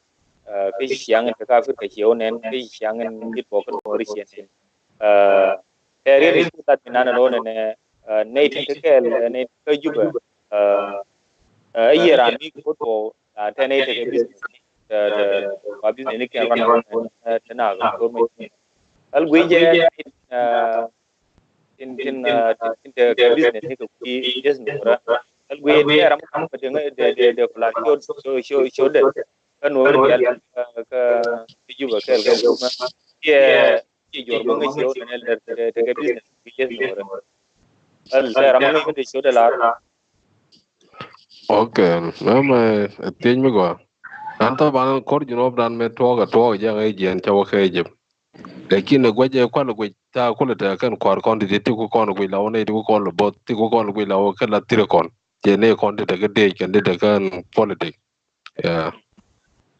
Kä ci ciaŋ in kä Africa ci wä nɛn kä ci ciaŋ in dit bɔ kä Nuɔri ciɛn tin. Tɛɛri ri cu lat mi nan ɛn wä nɛn nɛy tin kä kɛɛl nɛy tin kä Jubɛ. Ɛ yiëë ran mi kɛ wä tuɔw la tɛn i̱ tekɛ business ni. Tɛ tɛ kua business ni kɛn run tɛ na kɛ kor mɛ. Al guiy jɛ tin tin tin tekɛ business ni kɛ kui̱ business rɛ. Al guiy ni ram kɛ deng de de de kula show show show show de. Kɛ nuɔr dial kɛ kɛ Juba kɛl kɛ Juba. Kiɛ kiɛ jor mɛ ŋɛ show ne lɛ tekɛ business ni kɛ business rɛ. Al tɛ ram ŋɛ de show de la. Ok, mɛmɛ thiec mi gɔaa. An thaban kɔr Junub dan mɛ tuɔɔk a tuɔɔk jɛ ŋäc jiɛn ca wä kɛ Egypt. Lakin ɛ guec ɛ kual guec thaa kulɛ tɛ kɛn kua̱r kɔn ti ti ku kɔn guec la wä nɛy ti ku kɔn lɛ both ti ku kɔn lɛ guec la wä kɛ la thir kɔn. Cɛ nɛy kɔn ti tɛ kɛ dec kɛn ti tɛ kɛn politic. Yeah.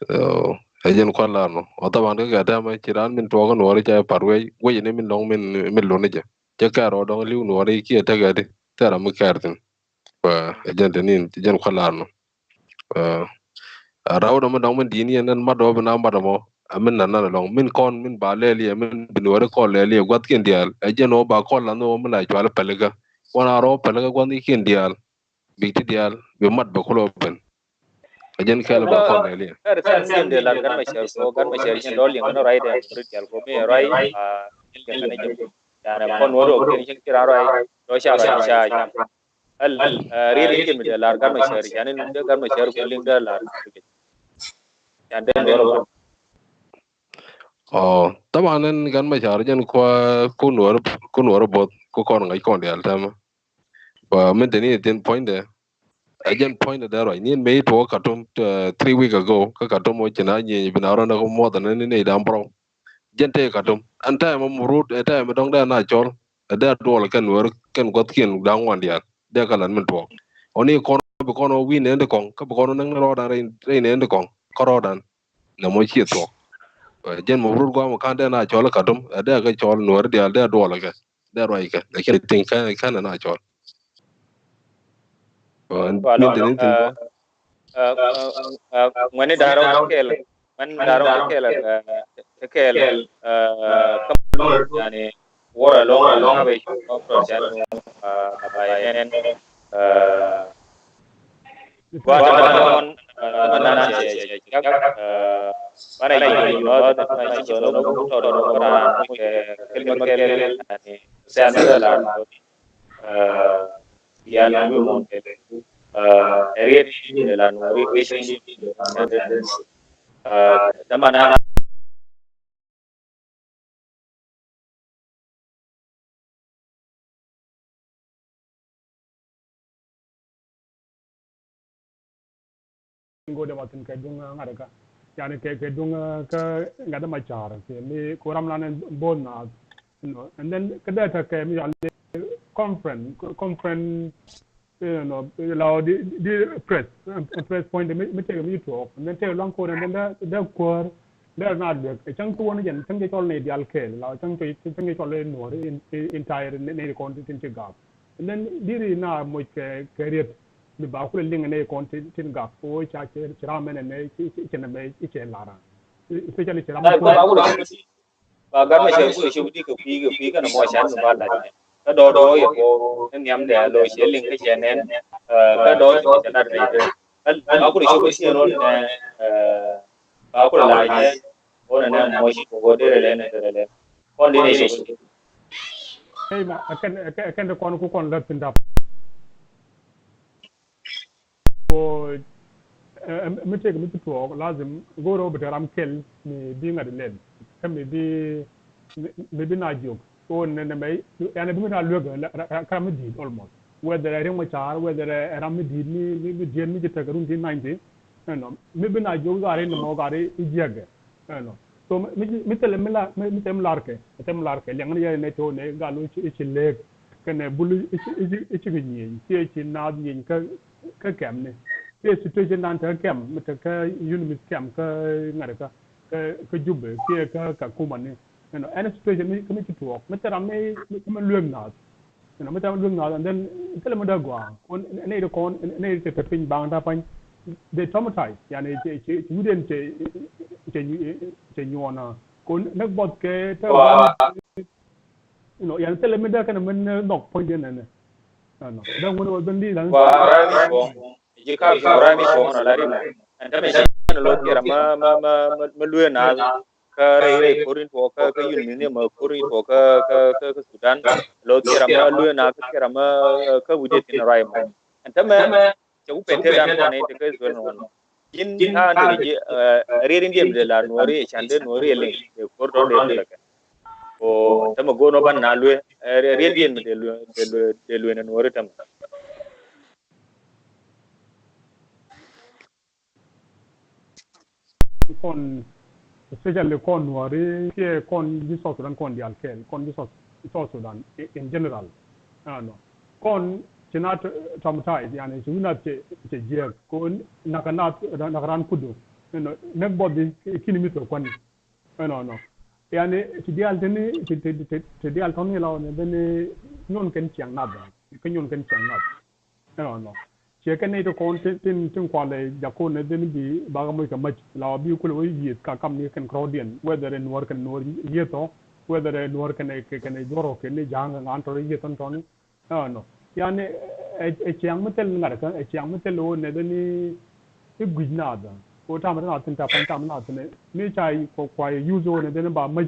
So ɛ jɛn kual lar nɔ. Ɔ thaban kɛ kɛ tɛmɛ ci raan min tuɔɔk kɛ nuɔri ca par wec guec ni min lɔŋ min min luni jɛ. Cɛ kɛɛr ɔ dɔŋ li̱w nuɔri kiɛ tekɛ di thɛr ami kɛɛr thin. Ɛ jɛn te nin jɛn kua̱r lar nɔ. Ɛ raw dɔ mi dɔŋ min di̱i̱n yɛn ɛn mat dɔ bi na mat dɔ mɔ. Ɛ min nan nan lɔŋ min kɔn min ba lɛl yɛ min bi nuɔri kɔn lɛl yɛ gua̱th kiɛn diaal ɛ jɛn wä ba kɔn lan wä min la cual pälikä. Wan a rɔ pälikä gua̱th kiɛn diaal. Bik ti diaal bi mat bɛ kulɔ ben. Ɛ jɛn kɛl ba kɔn lɛl yɛ. Kɛr kɛr sim de lar gan ma cɛr ko gan ma cɛr jɛn dɔl yɛn gan rai dɛ ri diaal ko mi rai. A jɛn gan jɛn. Canɛ kɔn wä rɔ kɛn cieŋ ci ran rɔy rɔ ca rɔy ca cam. Ɛl riet in jɛ mi dee lar Gat Machar canɛ liŋ dee Gat Machar ku liŋ dee lar. Can dee wä rɔ. Ɔ, taban ɛn Gat Machar jɛn kua kun wä kun wä rɔ both ku kɔn ŋa̱c kɔn dial tɛmɛ. Ba min teni tin point de. Ɛ jɛn point de ruac ni in mɛ it wä Khartoum three week ago kä Khartoum wä ci na nyieny bi na rɔ na ko muɔth ni ni dam bro. Jɛn te Khartoum an time murut ɛ time dɔŋ dɛ na cɔl ɛ dɛ duɔl kɛn wär kɛn guath kiɛn daŋ wan dial dɛ ka lan min tuɔk. Ɔ ni kɔn bi kɔn wä wi̱n ɛn di kɔŋ kä bi kɔn wä näŋ ni rɔɔdan rɛy ni ɛn di kɔŋ kä rɔɔdan. Nɛ mɔ ciɛ thuɔk. Jɛn mɔ rut guam kan dee na cɔl Khartoum ɛ dee kɛ cɔl nuɔr dial dee duɔl kɛ dee ruac kɛ lakin thing kɛn kɛn na cɔl. Min thin thin. Ŋuɛni da̱rä kɛl ŋuɛni da̱rä kɛl kɛl kä mɛ yani wor along along bɛ conference yani ba yɛn. Gua̱a̱th banɛ kɔn banɛ nan cɛ cɛ cɛ cak banɛ yi nɔɔth banɛ ci jɔn wä tɔt wä ran kɛ kɛl mɛ kɛl yani sɛn mɛ la yan bi mɔn kɛl ɛ riet ni la nu ri kɛ ci ni dama na. Ŋot ɛmɔ thin kɛ duŋ ŋa̱t kä yani kɛ kɛ duŋ kä ŋa̱t ɛmɔ ca̱r kɛ mi ku ram lan both naath. And then kä dee tekɛ mi yɔal conference conference. You know, la di di press press point mi mi tëë mi tuɔɔk and then tëë luaŋ ko̱r and then dee dee kuäär dee na luek cäŋ tuɔɔk ni jɛn cäŋ jɛ cɔl ni dial kɛɛl la cäŋ cɛ cäŋ jɛ cɔl ni nuɔr entire ni kɔn tin ci gak and then diri na moc kɛ kɛ riet mi ba kulɛ liŋ ni kɔn tin gak ko ca ci ram mɛn ni ci ci ni mɛ ci lara especially ci ram. Ba gat mɛ cɛ kui̱ cop di kɛ kui̱ kɛ kui̱ kɛn mɔ can mi ba lac mɛ kä dɔɔdɔɔ yɛ puɔ ni nhiam dɛ lo cɛ liŋ kä cɛ nɛn kä dɔɔ cɛ lat rɛy dee ba kulɛ cop di cɛ rol nɛ ba kulɛ lac nɛ. Ɣän nɛ mɔ ci kɛ wä derɛ lɛ nɛ derɛ lɛ kɔn di nɛ cop di. Ey ma ɛ kɛn ɛ kɛn ti kɔn ku kɔn lät thin dap. Ko mi tëëk mi ci tuɔɔk lazim go̱o̱r ɣöö bi te ram kɛl mi bi ŋa̱t lɛl kä mi bi mi bi na jiök. Ko nɛ nɛ mɛ yani bi mi na luek kä ram mi di̱i̱t almost whether ɛ Riek Machar whether ɛ ram mi di̱i̱t mi mi diet mi ci tek run ti ninety. Ɛnɔ mi bi na jiök ɣaari ni mɔ ɣaari i̱ jiäkɛ. Ɛnɔ so mi mi thilɛ mi la mi thilɛ mi larkɛ mi thilɛ mi larkɛ liɛŋ ni yɛn nɛ to̱o̱ nɛ gal i̱ ci leek kɛnɛ bul i̱ ci i̱ ci kɛ nyieny kiɛ ci naath nyieny kä kä kɛm ni kiɛ situation dan te kä kɛm mi te kä UNMISS kɛm kä ŋa̱t kä kä Jubɛ kiɛ kä Kakuma ni. Ɛnɔ ɛn situation mi kä mi ci tuɔɔk mi thilɛ ram mi mi luek naath. You know, mi tɛm luek naath and then thilɛ mi dee gɔaa kɔn nɛy ti kɔn nɛy ti te piny baŋ ta pany. They traumatize yani cɛ cɛ wi̱diɛn cɛ cɛ cɛ nyuɔɔna kɔn näk buɔth kɛ te. You know yani thilɛ mi dee kɛn min nhɔk puɔ̱nydiɛn nɛnɛ. Dee ŋun wä ben di lan. Ji̱ kap ji̱ ram mi cuɔ̱ŋ nɔ la ri mɔ ɛn tämɛ ci kɛn lo̱th kiɛ ram mä mä mä luee naath. Kä rɛy rɛy ko̱r in tuɔɔk kä kä yun mi ni mä ko̱r in tuɔɔk kä kä kä Sudan. Lo̱th kiɛ ram mä luee naath kä kiɛ ram mä kä wi̱cdɛ thin ruac mɔ ɛn tämɛ. Cɛ ku pɛn te dan kɔn in te kä Israel nɔn. Ji̱n ta̱a̱ in te ji̱ riet in diɛm dee la nuɔri ɛ can dee nuɔri ɛ liŋ dee ko̱r tɔ̱ dee thilɛ kɛ. Ko ɛn tämɛ go̱o̱r nɔ ban na luee riet in diɛm dee luee dee luee dee luee nɛ nuɔri tämɛ. Kɔn especially kɔn nuɔri kiɛ kɔn ji̱ South Sudan kɔn diaal kɛɛl kɔn ji̱ South Sudan in general. Ɛnɔ kɔn ci na traumatize yani ci wi̱n nath cɛ jiɛɛk ko nakä nath nakä ran kudu. Ɛnɔ näk buɔth di kini mi thok kuani. Ɛnɔ nɔ yani ti diaal tini ti diaal tɔni la wani bini nyuɔn kɛn ciaŋ nath kä nyuɔn kɛn ciaŋ nath. Ɛnɔ nɔ ciɛ kɛ nɛy ti kɔn tin tin kualɛ jakon nɛ dhin bi bakɛ moc kɛ mac la wa bi kulɛ wä yieth ka kam ni kɛn kärɔɔdiɛn whether ɛ nuɔr kɛn nuɔr yieth ɔ whether ɛ nuɔr kɛn kɛn juɔrɔ kɛn ni ja̱a̱ŋ kɛ ŋa̱n tɔr yieth tɔn tɔn. Ɛnɔ yani ɛ ciaŋ mi thil ŋa̱t kä ɛ ciaŋ mi thil wä nɛ dhin i̱ guic naath. Ko tam ti naath thin ta pa̱ny tam naath thin mi ca kuay yuth wä nɛ dhin ba mac.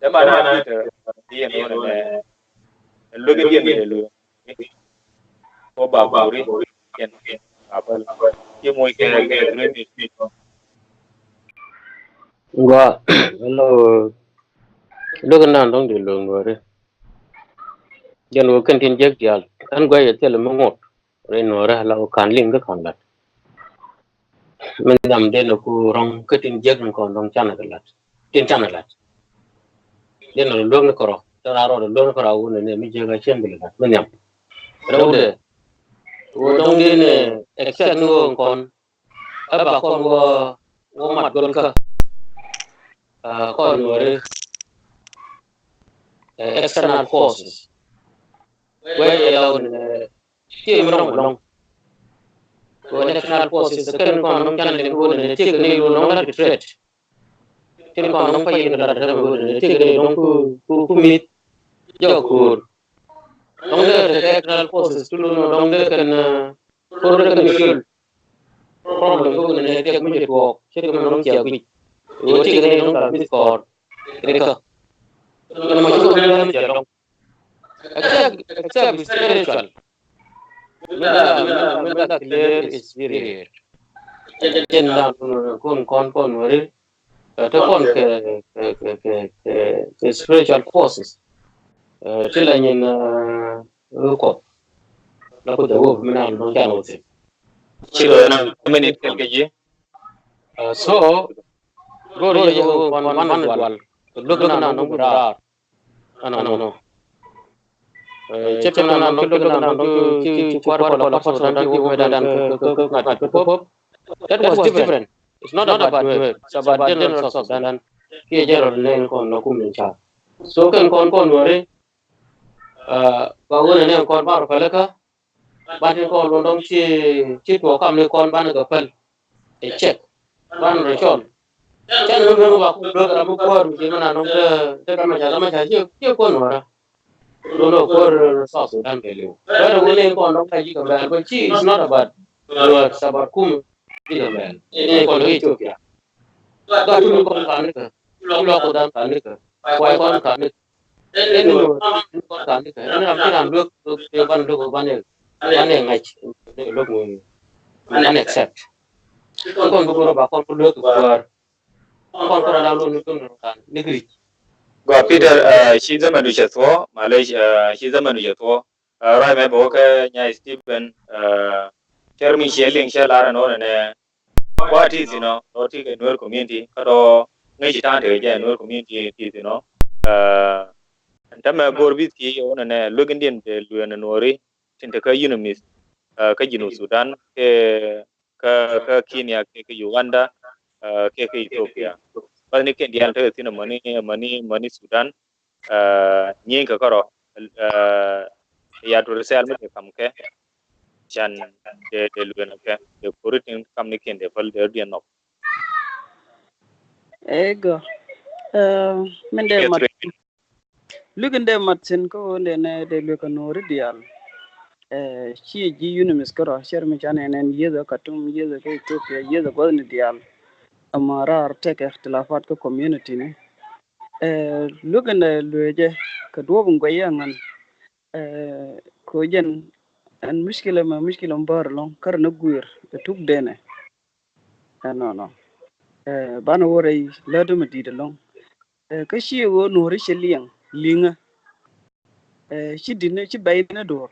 Dee ma na na te diɛn wä nɛ luek diɛn yɛ luek. Ko ba buri yɛn ba päl. Ci moc kɛ kɛ green. Gua, hello. Luek nan dɔŋ di luek Nuɔri. Jɛn wä kɛn tin jek dial. Ɛn gua yɛ thil mi ŋot. Ri Nuɔri la wä kan liŋ kɛ kan lat. Min dam den ku rɔŋ kä tin jek ni kɔn dɔŋ canɛ kɛ lat. Tin canɛ lat. Den luek ni kɔrɔ. Tɛ ra rɔ luek ni kɔrɔ wun ni mi jek a cien bi lat. Min yam. Rɛw de. Wä dɔŋ den, eh, exact ni wä kɔn. Ɛ ba kɔn wä, wä mat gol kä. Ah, kɔn Nuɔri, eh, external forces. Wee yɛ la wun ni, eh, tiɛ mi rɔŋ lɔŋ. Wä external forces kɛn kɔn nɔŋ can liŋ wun ni tiɛ kɛ ni wun nɔŋ la threat. Tin kɔn nɔŋ pa yin kɛ la dɛm wun ni tiɛ kɛ ni dɔŋ ku, ku, ku mit. Jɔ kur. Dɔŋ dee te external forces tulu nɔ dɔŋ dee kɛn, eh, kur dee kɛn ni field. Problem kɛ wun ni tiɛ mi jɛ tuɔɔk. Tiɛ kɛ mi nɔŋ cia guic. Wä tiɛ kɛ ni dɔŋ ka mit kɔr. Kɛ ni kä. Nɔmɔ ci wä ni dɔŋ mi jɛ dɔŋ. Except, except spiritual. Meda, meda, meda clear spirit. Jɛn dan kun kɔn kɔn weri. Te kɔn kɛ, kɛ, kɛ, kɛ, kɛ, kɛ spiritual forces. Ti la nyin, eh, Kuɔth. La ku the work mina dɔŋ can wä thin. Ci lɔ na minute kɛ kɛ ji. So, gori yɛ wä kɔn man dual. Luk na nɔŋ ku rar. Ano no. Cɛ pia na nɔŋ ki luk na nɔŋ ki, ki, ki kuar kɔlɔ kɔlɔ dan ki wä mɛ dan kɛ, kɛ, kɛ, kɛ, kɛ, kɛ, kɛ. That was different. It's not about Nuer. It's about general South Sudan. kiɛ jɛ rɔ nɛn kɔn lɔ kum ni ca. So kɛn kɔn kɔn weri ba wunɛ nɛn kɔn bar pɛlɛ kä ban tin kɔn lundɔŋ ci ci tuɔ kam ni kɔn ban kɛ pɛl ɛ cɛk ban rɔ cɔl. Cɛn ni mɛn ba kum duek ram mi kuɔr mi ci mɛn a nɔŋ te te kama ca kama ca ci ci kɔn wara. Lundɔŋ kuɔr South Sudan kɛ liw. Wɛrɛ wunɛ kɔn dɔŋ ka ji̱ kɛ mɛn but ci is not about about kum ji̱ kɛ mɛn ni kɔn dɔŋ Ethiopia. Gat tuni kɔn kanikɛ, lɔk kudan kanikɛ, kuay kɔn kanikɛ. Ɛn ni wä kɔn kanikɛ ɛn ram ci ran luek luek ban luek ban ɛ ban ɛ ŋa̱c luek mi ban accept. Kɔn bi goro ba kɔn bi luek kuäär. Kɔn kɔn ran luek ni kɔn kan ni gri. Gua Peter, ci zaman du cɛ thuɔ, malɛ ci zaman du cɛ thuɔ. Ruac mɛ bɛ wä kɛ nyay Stephen, cɛr mi ciɛ liŋ cɛ lar ɛn ɣän ɛnɛ. Kua ti thi̱n ɔ, rɔ ti kɛ Nuer community kä rɔ ŋäc ci ta̱a̱ŋ tekɛ jɛ Nuer community ti thi̱n ɔ. Ɛn tämɛ go̱o̱r bi thiec ɛ wun ɛnɛ luekindiɛn te lueer ni Nuɔri tin te kä UNMISS kä Junub Sudan kɛ kä kä Kenya kɛ kä Uganda kɛ kä Ethiopia. Bäth ni kɛn diaal tekɛ thi̱n amäni amäni amäni Sudan. Nyieny kɛ kärɔ ya duer sɛl mi te kam kɛ can de de luel kɛ de kori tin kam ni kin de päl de diɛn nhɔk. Ego. Min de mat lukin de mat sin kä wun de ne de luel kɛ Nuɔri diaal. Ci ji̱ UNMISS kärɔ cɛr mi can ɛn ɛn yieth kä Khartoum, yieth kä Ethiopia, yieth gua̱thni diaal. Ama raar tekɛ ikhtilafat kä community ni. Luek ɛn ɛ lueecɛ kɛ duɔ̱ɔ̱p in guɛc yɛ ŋän. Kɛ jɛn ɛn muckilɛ mɛ muckilɛ mi bäär ɛlɔ̱ŋ kärɛ ni guiir ɛ tuk denɛ. Ɛnɔnɔ banɛ wä rɛy lätdä mi di̱i̱t ɛlɔ̱ŋ. Kä ci ɣöö Nuɔ̱ri ci liɛŋ li̱ŋä. Ci di̱t ni ci bɛy ni duɔ̱ɔ̱r.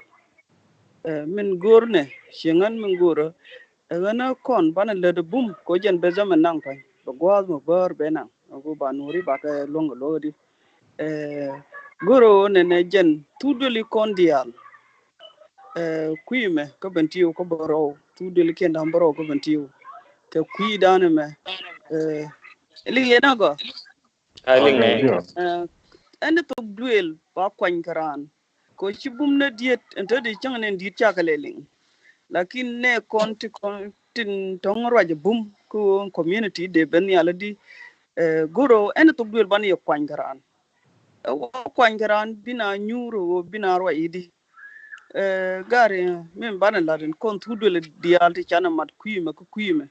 Min go̱o̱r nɛ ci ŋän min go̱o̱rä ɛ ɣän ɛ kɔn banɛ lät ɛ bum kɛ jɛn bɛ zaman naŋ pa̱ny bɛ gua̱a̱th mɛ bäär bɛ naŋ. Ɛ ɣöö ba Nuɔ̱ri bakɛ luäŋ kɛ luäk di. Go̱o̱rä ɣöö nɛnɛ jɛn thuk duëli kɔn diaal. Kui̱ mɛ kä ben tiw kä bärɔw thuk duëli kiɛn da̱ŋ bärɔw kä ben tiw kɛ kui̱ da̱a̱n mɛ. Liŋ yɛn a gɔaa. Ɛn ni thok duël ba kuany kɛ raan. Kɛ ci bum ni diet ɛn te di cäŋ ni diet cakɛ lɛ liŋ. Lakin nɛ kɔn ti kɔn tin tɔŋ ruac bum kä community de ben nhial di. Go̱rɔ ɛn ni thok duël ban yɛ kuany kɛ raan. Ɛ wä kuany kɛ raan bina nyuur ɛ wä bina ruac di. Gari min banɛ lat in kɔn thuk duël diaal ti canɛ mat kui̱ mɛ kä kui̱ mɛ.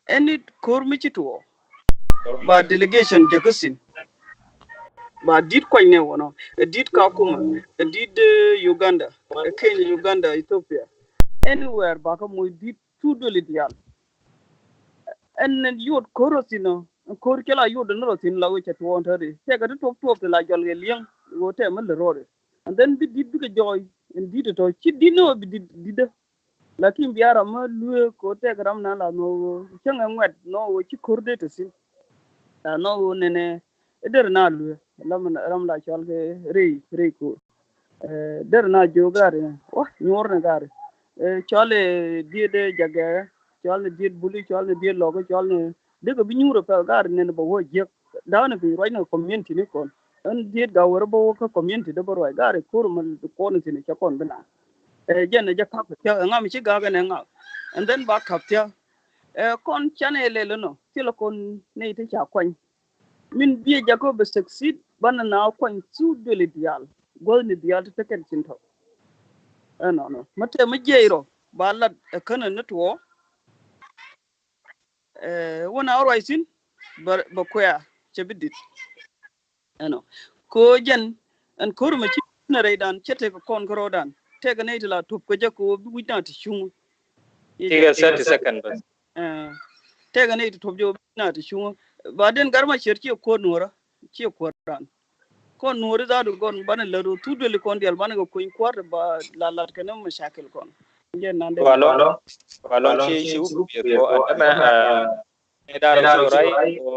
Ɛn ni ko̱r mi ci tuɔɔ ba delegation jɛ kä thi̱n. Ba di̱t kuany nɛ wɔnɔ ɛ di̱t Kakuma ɛ di̱t Uganda ɛ Kenya, Uganda, Ethiopia. Anywhere ba kä moc di̱t thuk duëli diaal. Ɛn ni yot ko̱r rɔ thi̱n ɔ ko̱r cɛ la yot ni rɔ thi̱n la wecɛ tuɔɔn tääri tɛkɛ ti tuɔp tuɔp ti la jɔl kɛ li̱eŋ. Wä tɛmɛ lɛ rɔɔdɛ. And then bi di̱t bikɛ jɔɔy in di̱t tɔ̱ ci di̱t ni wä bi di̱t di̱t dä. Lakin bia ram mä lueek kɛ wä tɛk ram na la nhɔk ɣöö cäŋɛ ŋuɛt nhɔk ɣöö ci ko̱r dee te thi̱n. La nhɔk ɣöö nɛnɛ i̱ der na lueek ram la cɔal kɛ rɛy rɛy ko̱r. Der na jiök gari wä nyuɔr ni gari. Cɔl i̱ diet jagɛɛ cɔl ni diet buli cɔl ni diet lɔk cɔl ni dikɛ bi nyuur ɛ pɛl gari nɛn bɛ wä jiäk. Da̱a̱n i̱ piny ruacni community ni kɔn ɛn diet gak wär bä wä kä community dee bä ruac gari ko̱r mɛ kuɔn i̱ thi̱n i̱ cɛ kɔn bi na. Ɛ jɛn ɛ jɛ kap thia̱k ɛ ŋam ci gak ɛn ɛ ŋak. And then ba kap thia̱k ɛ kɔn canɛ lɛl ɛnɔ thilɛ kɔn nɛy ti ca kuany. Min biɛ jakä bɛ succeed banɛ na kuany thuk duëli diaal guäthni diaal ti tekɛn cin tɔ̱. Ɛnɔnɔ mä tɛmɛ jiɛc rɔ ba lat ɛ känɛ ni tuɔɔ. Wä na ruac thi̱n bɛ kuɛ̈ɛ̈ cɛ bi di̱t. Ɛnɔ ko̱ jɛn ɛn ko̱r mɛ ci na rɛydan cɛ tek kɔn kärɔɔdan tɛk nɛy ti la tup kɛ jɛ ko̱ bi wi̱c na ti cuŋ. Tikɛ thirty second bas. Tɛk nɛy ti tup jɛ bi wi̱c na ti cuŋ. Ba den gar ma cier ciɛ kuɔr nuɔrä ciɛ kuɔr ran. Kɔn nuɔri dhadu kɔn banɛ lät wä thuk duëli kɔn dial banɛ kɛ kuny kua̱r ba la lat kɛn mashakil kɔn. Jɛ nan dɛ. Walɔ walɔ ci ci wuk biɛ kɔ ɛmɛ. Ɛ dar ci rai kɔ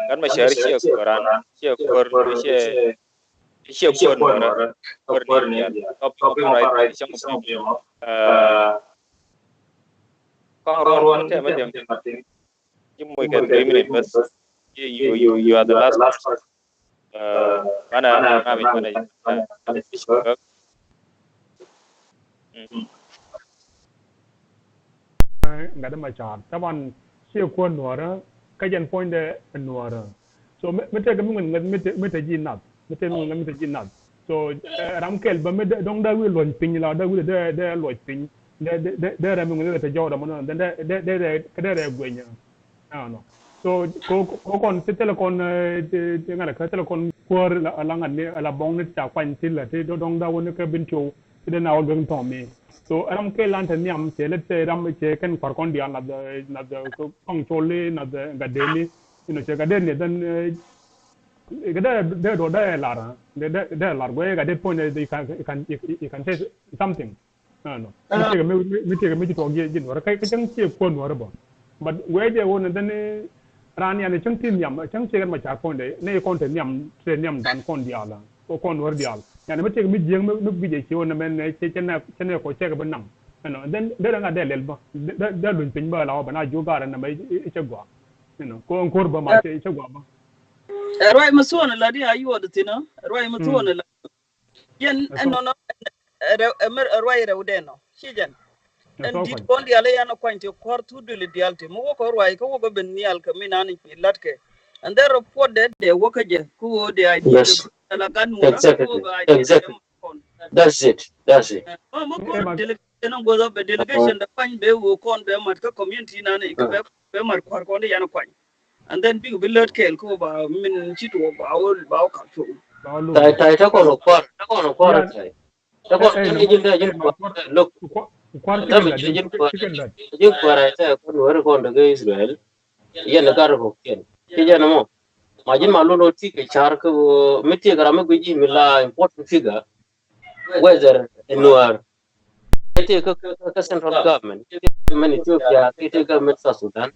gan ma shɛr ciɛ kuɔran ciɛ kuɔr ciɛ ciɛ kuɔr nuɔrä kuɔr ni dial. Kɔp kɔp rai cɛ mɔ. Kɔn ruɔn tɛ mɛ diɛm. Ji̱ moc kɛ three minute bäth. You, you, you are the last. Uh, banɛ, banɛ, banɛ, banɛ, banɛ, banɛ, mm. Gatdɛ Macar. Taban ciɛ kuäär Nuäärä, kä jɛn puɔ̱nydɛ Nuäärä. So mi, mi tekɛ mi ŋuɛn ŋuɛth mi te, mi te ji̱ nath. Mi tekɛ mi ŋuɛn ŋuɛth mi te ji̱ nath. So, eh, ram kɛl bä mi dee, dɔ̱ŋ dee wi̱i̱ luɔ̱ny piny la, dee wi̱i̱ dee, dee luɔ̱c piny. Dee, dee, dee, dee ram mi ŋuɛn ŋuɛth te jɔw ram mi nɔ, dee, dee, dee, dee, kɛ dee rɛɛ guɛny. Ɛnɔ. So ko, ko kɔn ti thilɛ kɔn, eh, ti, ti ŋa̱t kä thilɛ kɔn kuäär la, la ŋa̱t ni la bɔŋ ni ti ca kuany ti la ti dɔ̱ŋ, dɔ̱ŋ da wä ni kä bin ciow ti dee na wä gäŋ tɔ̱ mi. So ram kɛ lan te nhiam cɛ lɛ te ram cɛ kɛn kua̱r kɔn diaal nath, nath kɔŋ col ni nath gatdeni. You know, cɛ gatdeni then, eh, kɛ dee, dee dɔ̱ dee lar, dee, dee, dee lar guɛ gatdɛ puɔ̱ny, you can, you can, you can say something. Ɛnɔ. Mi tekɛ mi, mi, mi tekɛ mi ji̱ tuɔɔk ji̱, ji̱ Nuäärä. Kä, kä cäŋ ciɛ kuäär Nuäärä bä. But wee jɛ wä ni dhɛn ni raan yani cäŋ ti nhiam, cäŋ ciɛ kɛn Macar puɔ̱nydɛ. Ni kɔn te nhiam, te nhiam dan kɔn diaal. Kɔ kɔn Nuäärä diaal. Yani mi tekɛ mi jiäŋ mi, mi guic jɛ ci wä ni mɛn ni cɛ, cɛ nɛ, cɛ nɛ kɔ cɛ kɛ bi naŋ. Ɛnɔ. Then dee ŋa̱t dee lɛl bä. Dee, dee, dee luny piny bä la wä bä na jiök gaarɛ ni mɛ cɛ gɔaa. You know. Kɔ ɛn kuäär bä ma cɛ, cɛ gɔaa bä. Ɛ ruac mi thuɔ̱ɔ̱n la di a yuɔth thi̱n ɔ. Ɛ ruac mi thuɔ̱ɔ̱n la. Yɛn ɛn nɔnɔ ɛ rɛw, ɛ mɛr, ɛ ruac rɛw dɛn nɔ ci jɛn. Ɛn di̱t kɔn diaal ɛ yan ɛ kuany ti kua̱r thut dul diaal ti mi wä kɔ ruac kä wä kɔ ben nhial kɛ mi nan i̱ lat kɛ. And then report dɛ dɛ wä kä jɛ kä wä dɛ a di̱t ala gan wä kä wä a di̱t kɛ kɔn. That's it. That's it. Ɛ mɛ kɔn delegation ɔ bɛ delegation dɛ kuany bɛ wä kɔn bɛ mat kä community nan i̱ kɛ bɛ, bɛ mat kua̱r kɔn di yan ɛ kuany. And then bikɛ bi lät kɛɛl kä ba min ci tuɔɔk ba wä, ba wä kak cuɔ̱ŋ. Tai, tai, te kɔn kua̱r, te kɔn kua̱r tai. Te kɔn ji̱n, ji̱n, ji̱n kua̱r. Look. Te mi ji̱n, ji̱n kua̱r. Ji̱n kua̱r ai te kɔn wä ri kɔn dee kɛ Israel. Yɛn ni gat rɛ kɔkiɛn. Ci jɛn ɛmɔ. Ma ji̱n ma lolo ti kɛ car kä mi ti kɛ ram mi guic ji̱ mi la important figure. Whether in Nuäär. Iti kä, kä, kä central government, iti government Ethiopia, iti government South Sudan.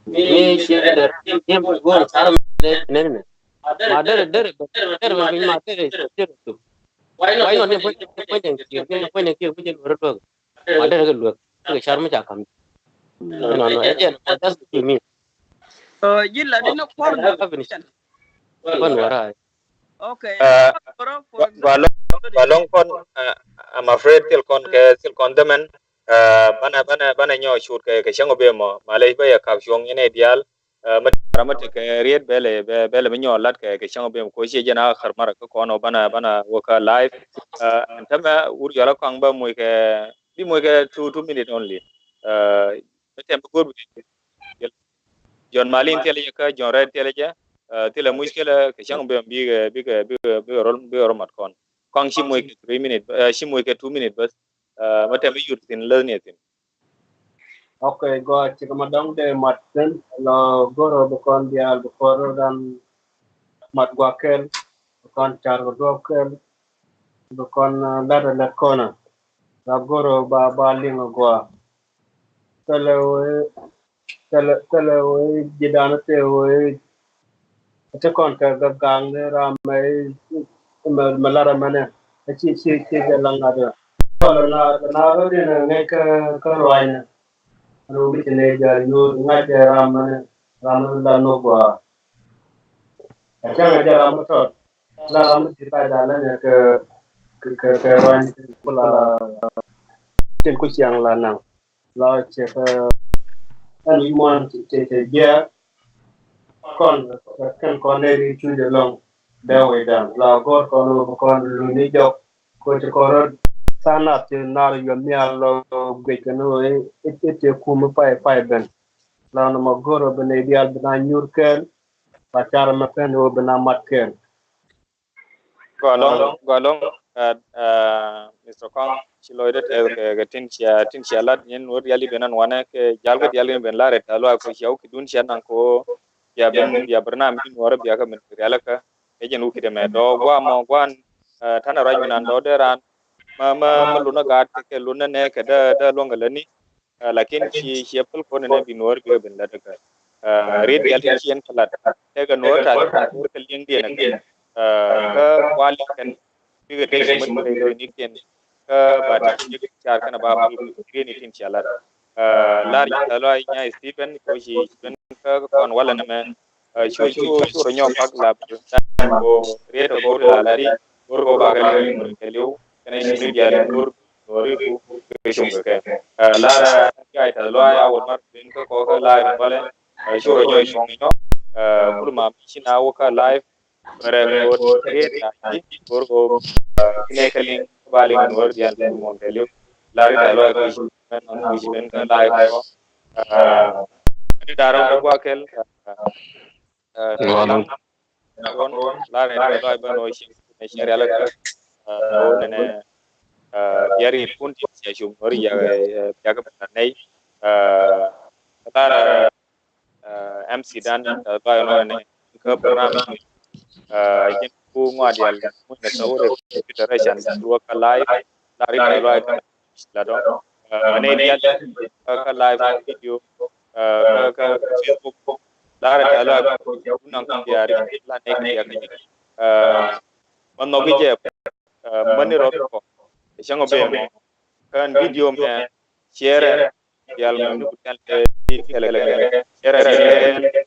Mi ci dɛ, mi go̱o̱r car mi nɛ, nɛ, nɛ. Ma derɛ, derɛ, derɛ, ma derɛ, derɛ. Why not ni puɔ̱ny, ni puɔ̱ny kiɛ, ni puɔ̱ny kiɛ, puɔ̱ny luɔr luɔk. Ma derɛ kɛ luɔk, kɛ car mi ca kam. No, no, no, ɛ jɛn, that's what you mean. Ji̱ la di ni kuɔr. Kuɔn wara. Okay. Gua lɔŋ, gua lɔŋ kɔn, uh, I'm afraid thil kɔn kɛ, thil kɔn dämɛn. Uh, banɛ, banɛ, banɛ nyɔɔ cut kɛ, kɛ cäŋ ɔ bem ɔ. Malec bä yɛ kap cuɔ̱ŋ yɛn ɛ diaal. Uh, mɛ ram mɛ tekɛ riet bɛlɛ, bɛ, bɛlɛ mi nyɔɔ lat kɛ, kɛ cäŋ ɔ bem. Ko ciɛ jɛn a kär mara kä kɔn ɔ banɛ, banɛ wä kä live. Uh, ɛn tämɛ wur yɔl a kɔaŋ bä muc kɛ, bi muc kɛ two, two minute only. Uh, mɛ tɛm bi go̱r bi Jɔn Malin thilɛ jɛ kä Jɔn Rɛd thilɛ jɛ, uh, thilɛ muckilɛ kɛ cäŋ bem bikɛ, bikɛ, bikɛ, bikɛ rol, bikɛ rol mat kɔn. Kɔn ci moc kɛ three minute, uh, ci moc kɛ two minute bäth. Uh, mɛ tɛm bi yut thi̱n läthni thi̱n. Okay, gua cikɛ ma dɔŋ dee mat thi̱n, la go̱r ɔ bi kɔn diaal bi kɔn rɔ dan mat gua kɛl, bi kɔn car kɛ duɔp kɛl, bi kɔn, uh, lat ɛ lat kɔn ɛ. La go̱r ɔ ba, ba liŋ ɛ gua. Thilɛ wee, thilɛ, thilɛ wee ji̱ dan thilɛ wee. Ti kɔn kɛ gak gaŋ ni ram mɛ, mɛ, mɛ lar mɛnɛ. Ci, ci, ci jɛ laŋ ŋa̱t. Kɔn na, na kä ni ŋäc kä, kä ruany ni. Ru bi ci ni jɛ nyuur ŋa̱c jɛ ram mɛnɛ. Ram mɛnɛ la nok gua. Ɛ cäŋ jɛ ram mɛ tɔt. La ram mɛ ti ka jɛ la ni kɛ, kɛ, kɛ, kɛ ruany. Kula tin ku ciaŋ la naŋ. La cɛ kɛ ɛn i̱ muɔ̱ɔ̱n cɛ, cɛ, cɛ jiɛɛk. Kɔn kɛn kɔn nɛ ri cuc ɛlɔ̱ŋ. Dee wecdan la go̱o̱r kɔn wä bi kɔn luni jɔk. Ko ci kɔn rɔ tha̱a̱ŋ nath ti nar yuɔth nhial lɔ guic kɛn wä i̱, i̱, i̱ ti kum i̱ pay, pay ben. La nɔmɔ go̱o̱r wä bi nɛ diaal bi na nyuur kɛɛl. Ba car mɛ pɛn wä bi na mat kɛɛl. Gɔaa ɛlɔ̱ŋ, gɔaa ɛlɔ̱ŋ, uh, uh, Mister Kɔaŋ, ci lɔcdä tɛth kɛ, kɛ tin cia, tin cia lat nyin wä diaal i̱ ben an wanɛ kɛ jal kɛ diaal i̱ ben la rɛt a lɔa kɛ cia wä kidun cia naŋ ko bia ben, bia ben na min wä rɛ bia kɛ min rialikä kɛ jɛn wä kidɛ mɛ dɔɔ gua mɔ guan, uh, tanɛ ruac min an dɔɔ dee ran ma, ma, ma lunä gaat kɛ lunä nɛ kɛ dee, dee luɔ̱ŋ kɛ lätni. Ah, lakin ci, ci ɛ päl kɔn ɛn ɛ bi nuɔ̱ɔ̱r bikɛ ben lat kä. Ah, riet diaal tin ci ɛn kɛ lat tekɛ nuɔ̱ɔ̱r ta̱a̱ nuɔ̱ɔ̱r kɛ li̱eŋdiɛn ɛ kɛ. Ah, kä kual kɛn bikɛ tek ci mät kɛ riet ni kiɛn kä ba ti ci car kɛn ba päl riet ni tin ci a lat. Lar ji̱ tɛth lɔaac Nyaay Stephen kɛ ɣöö ci ben kä kɔn walɛ nɛmɛ. Cu cu cu rɔ nyɔk pak la ko riet kɛ go̱o̱r la la ri go̱o̱r kɛ bakɛ liŋ kɛ liw kɛnɛ ci ni diaal in go̱o̱r go̱o̱r ri ku kɛ cum kɛ kɛ. Lar ji̱ tɛth lɔaac a wä mar ben kä kɔk kä live walɛ. Cu rɔ nyɔk cuɔ̱ŋ nyɔk kul ma mi ci na wä kä live. Bɛ rɛ ŋo̱o̱r riet na ji̱ go̱o̱r kɛ ɣöö inɛ kɛ liŋ kä ba liŋ Nuäär diaal kɛ muɔ̱ɔ̱n kɛ liw. Lar ji̱ tɛth lɔaac kɛ ci ben kɛ ci ben kä live kɔ. Ni da̱rä wä gua̱a̱ kɛl. Lar ji̱ tɛth lɔaac ben wä ci nɛ ci rial kɛ wä nɛnɛ. Bia̱ riet kun ti cia cum Nuäär yak yak bɛ nɛy. Lar M C dan tɛth lɔaac nɔ nɛ kä program. Ji̱n ku ŋɔa diaal muc nɛ thawrɛ Peter Rachan ruɔ kä live. Lar ji̱ tɛth lɔaac la dɔ̱ŋ. Mɛ nɛ diaal kä live video kä kä Facebook. Lar ji̱ tɛth lɔaac ku naŋ kä diaal la nɛ kä diaal kä ji̱. Mɛ nhɔk i̱ jɛ mäni rɔ kɔ cäŋ ɔ ben mɔ kään video mɛ share. Diaal mɛ ni ku kɛl kɛ kɛl kɛ share ni kɛ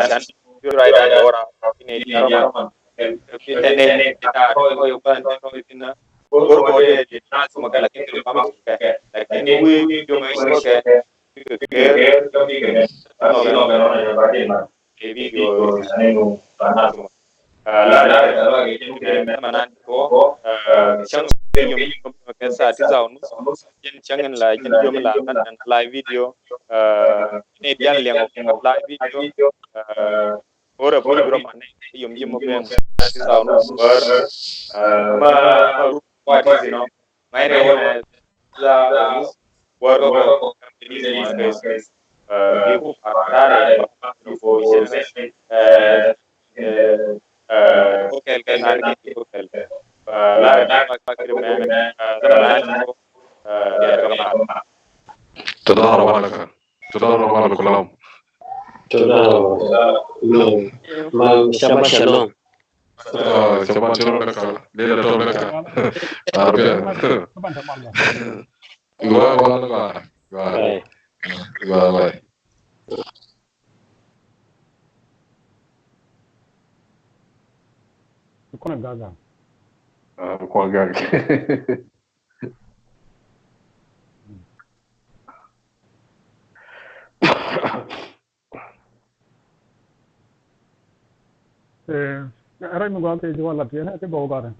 can bi right da jɔra. Kini diaal rɔ ma kɛ bi tɛnɛ ta rɔ yo ban tɛ rɔ tina. Gor gor de di na suma kɛ lakin kɛ ma kɛ lakin wi video mɛ kɛ kɛ kɛ kɛ video. Lar ji̱ tɛth lɔaac kɛ jɛn kɛ mɛ nan kɔ cäŋ yom kɛ saa tisa ɔ nus. Jɛn cäŋ in la ji̱n yom la nan live video. Ni diaal liɛŋ ɔ live video. Ora buri bro man yom ji̱ mɔ kɛ saa tisa ɔ nus bär. Ma ma ru kwa tisi nɔ. Ŋa̱cnɛ wä nɛ la wä rɔ kɔ kɛ bi ku par rarɛ ko cɛ ko kɛl kɛ nar ki ko kɛl. Lar nar ma kiri mɛ. Zaman ko ya kama. Tadara wala ka. Tadara wala kulam. Tadara wala. Ma shabab shalom. Shabab shalom laka. Lila tom laka. Arbiya. Gua gua gua. Gua gua. Kuna gaga. Kuna gaga. Ɛ rɛy mi gɔaa kɛ ji̱ wä lat yɛn ɛ ti bä wä gɔaa rɛn.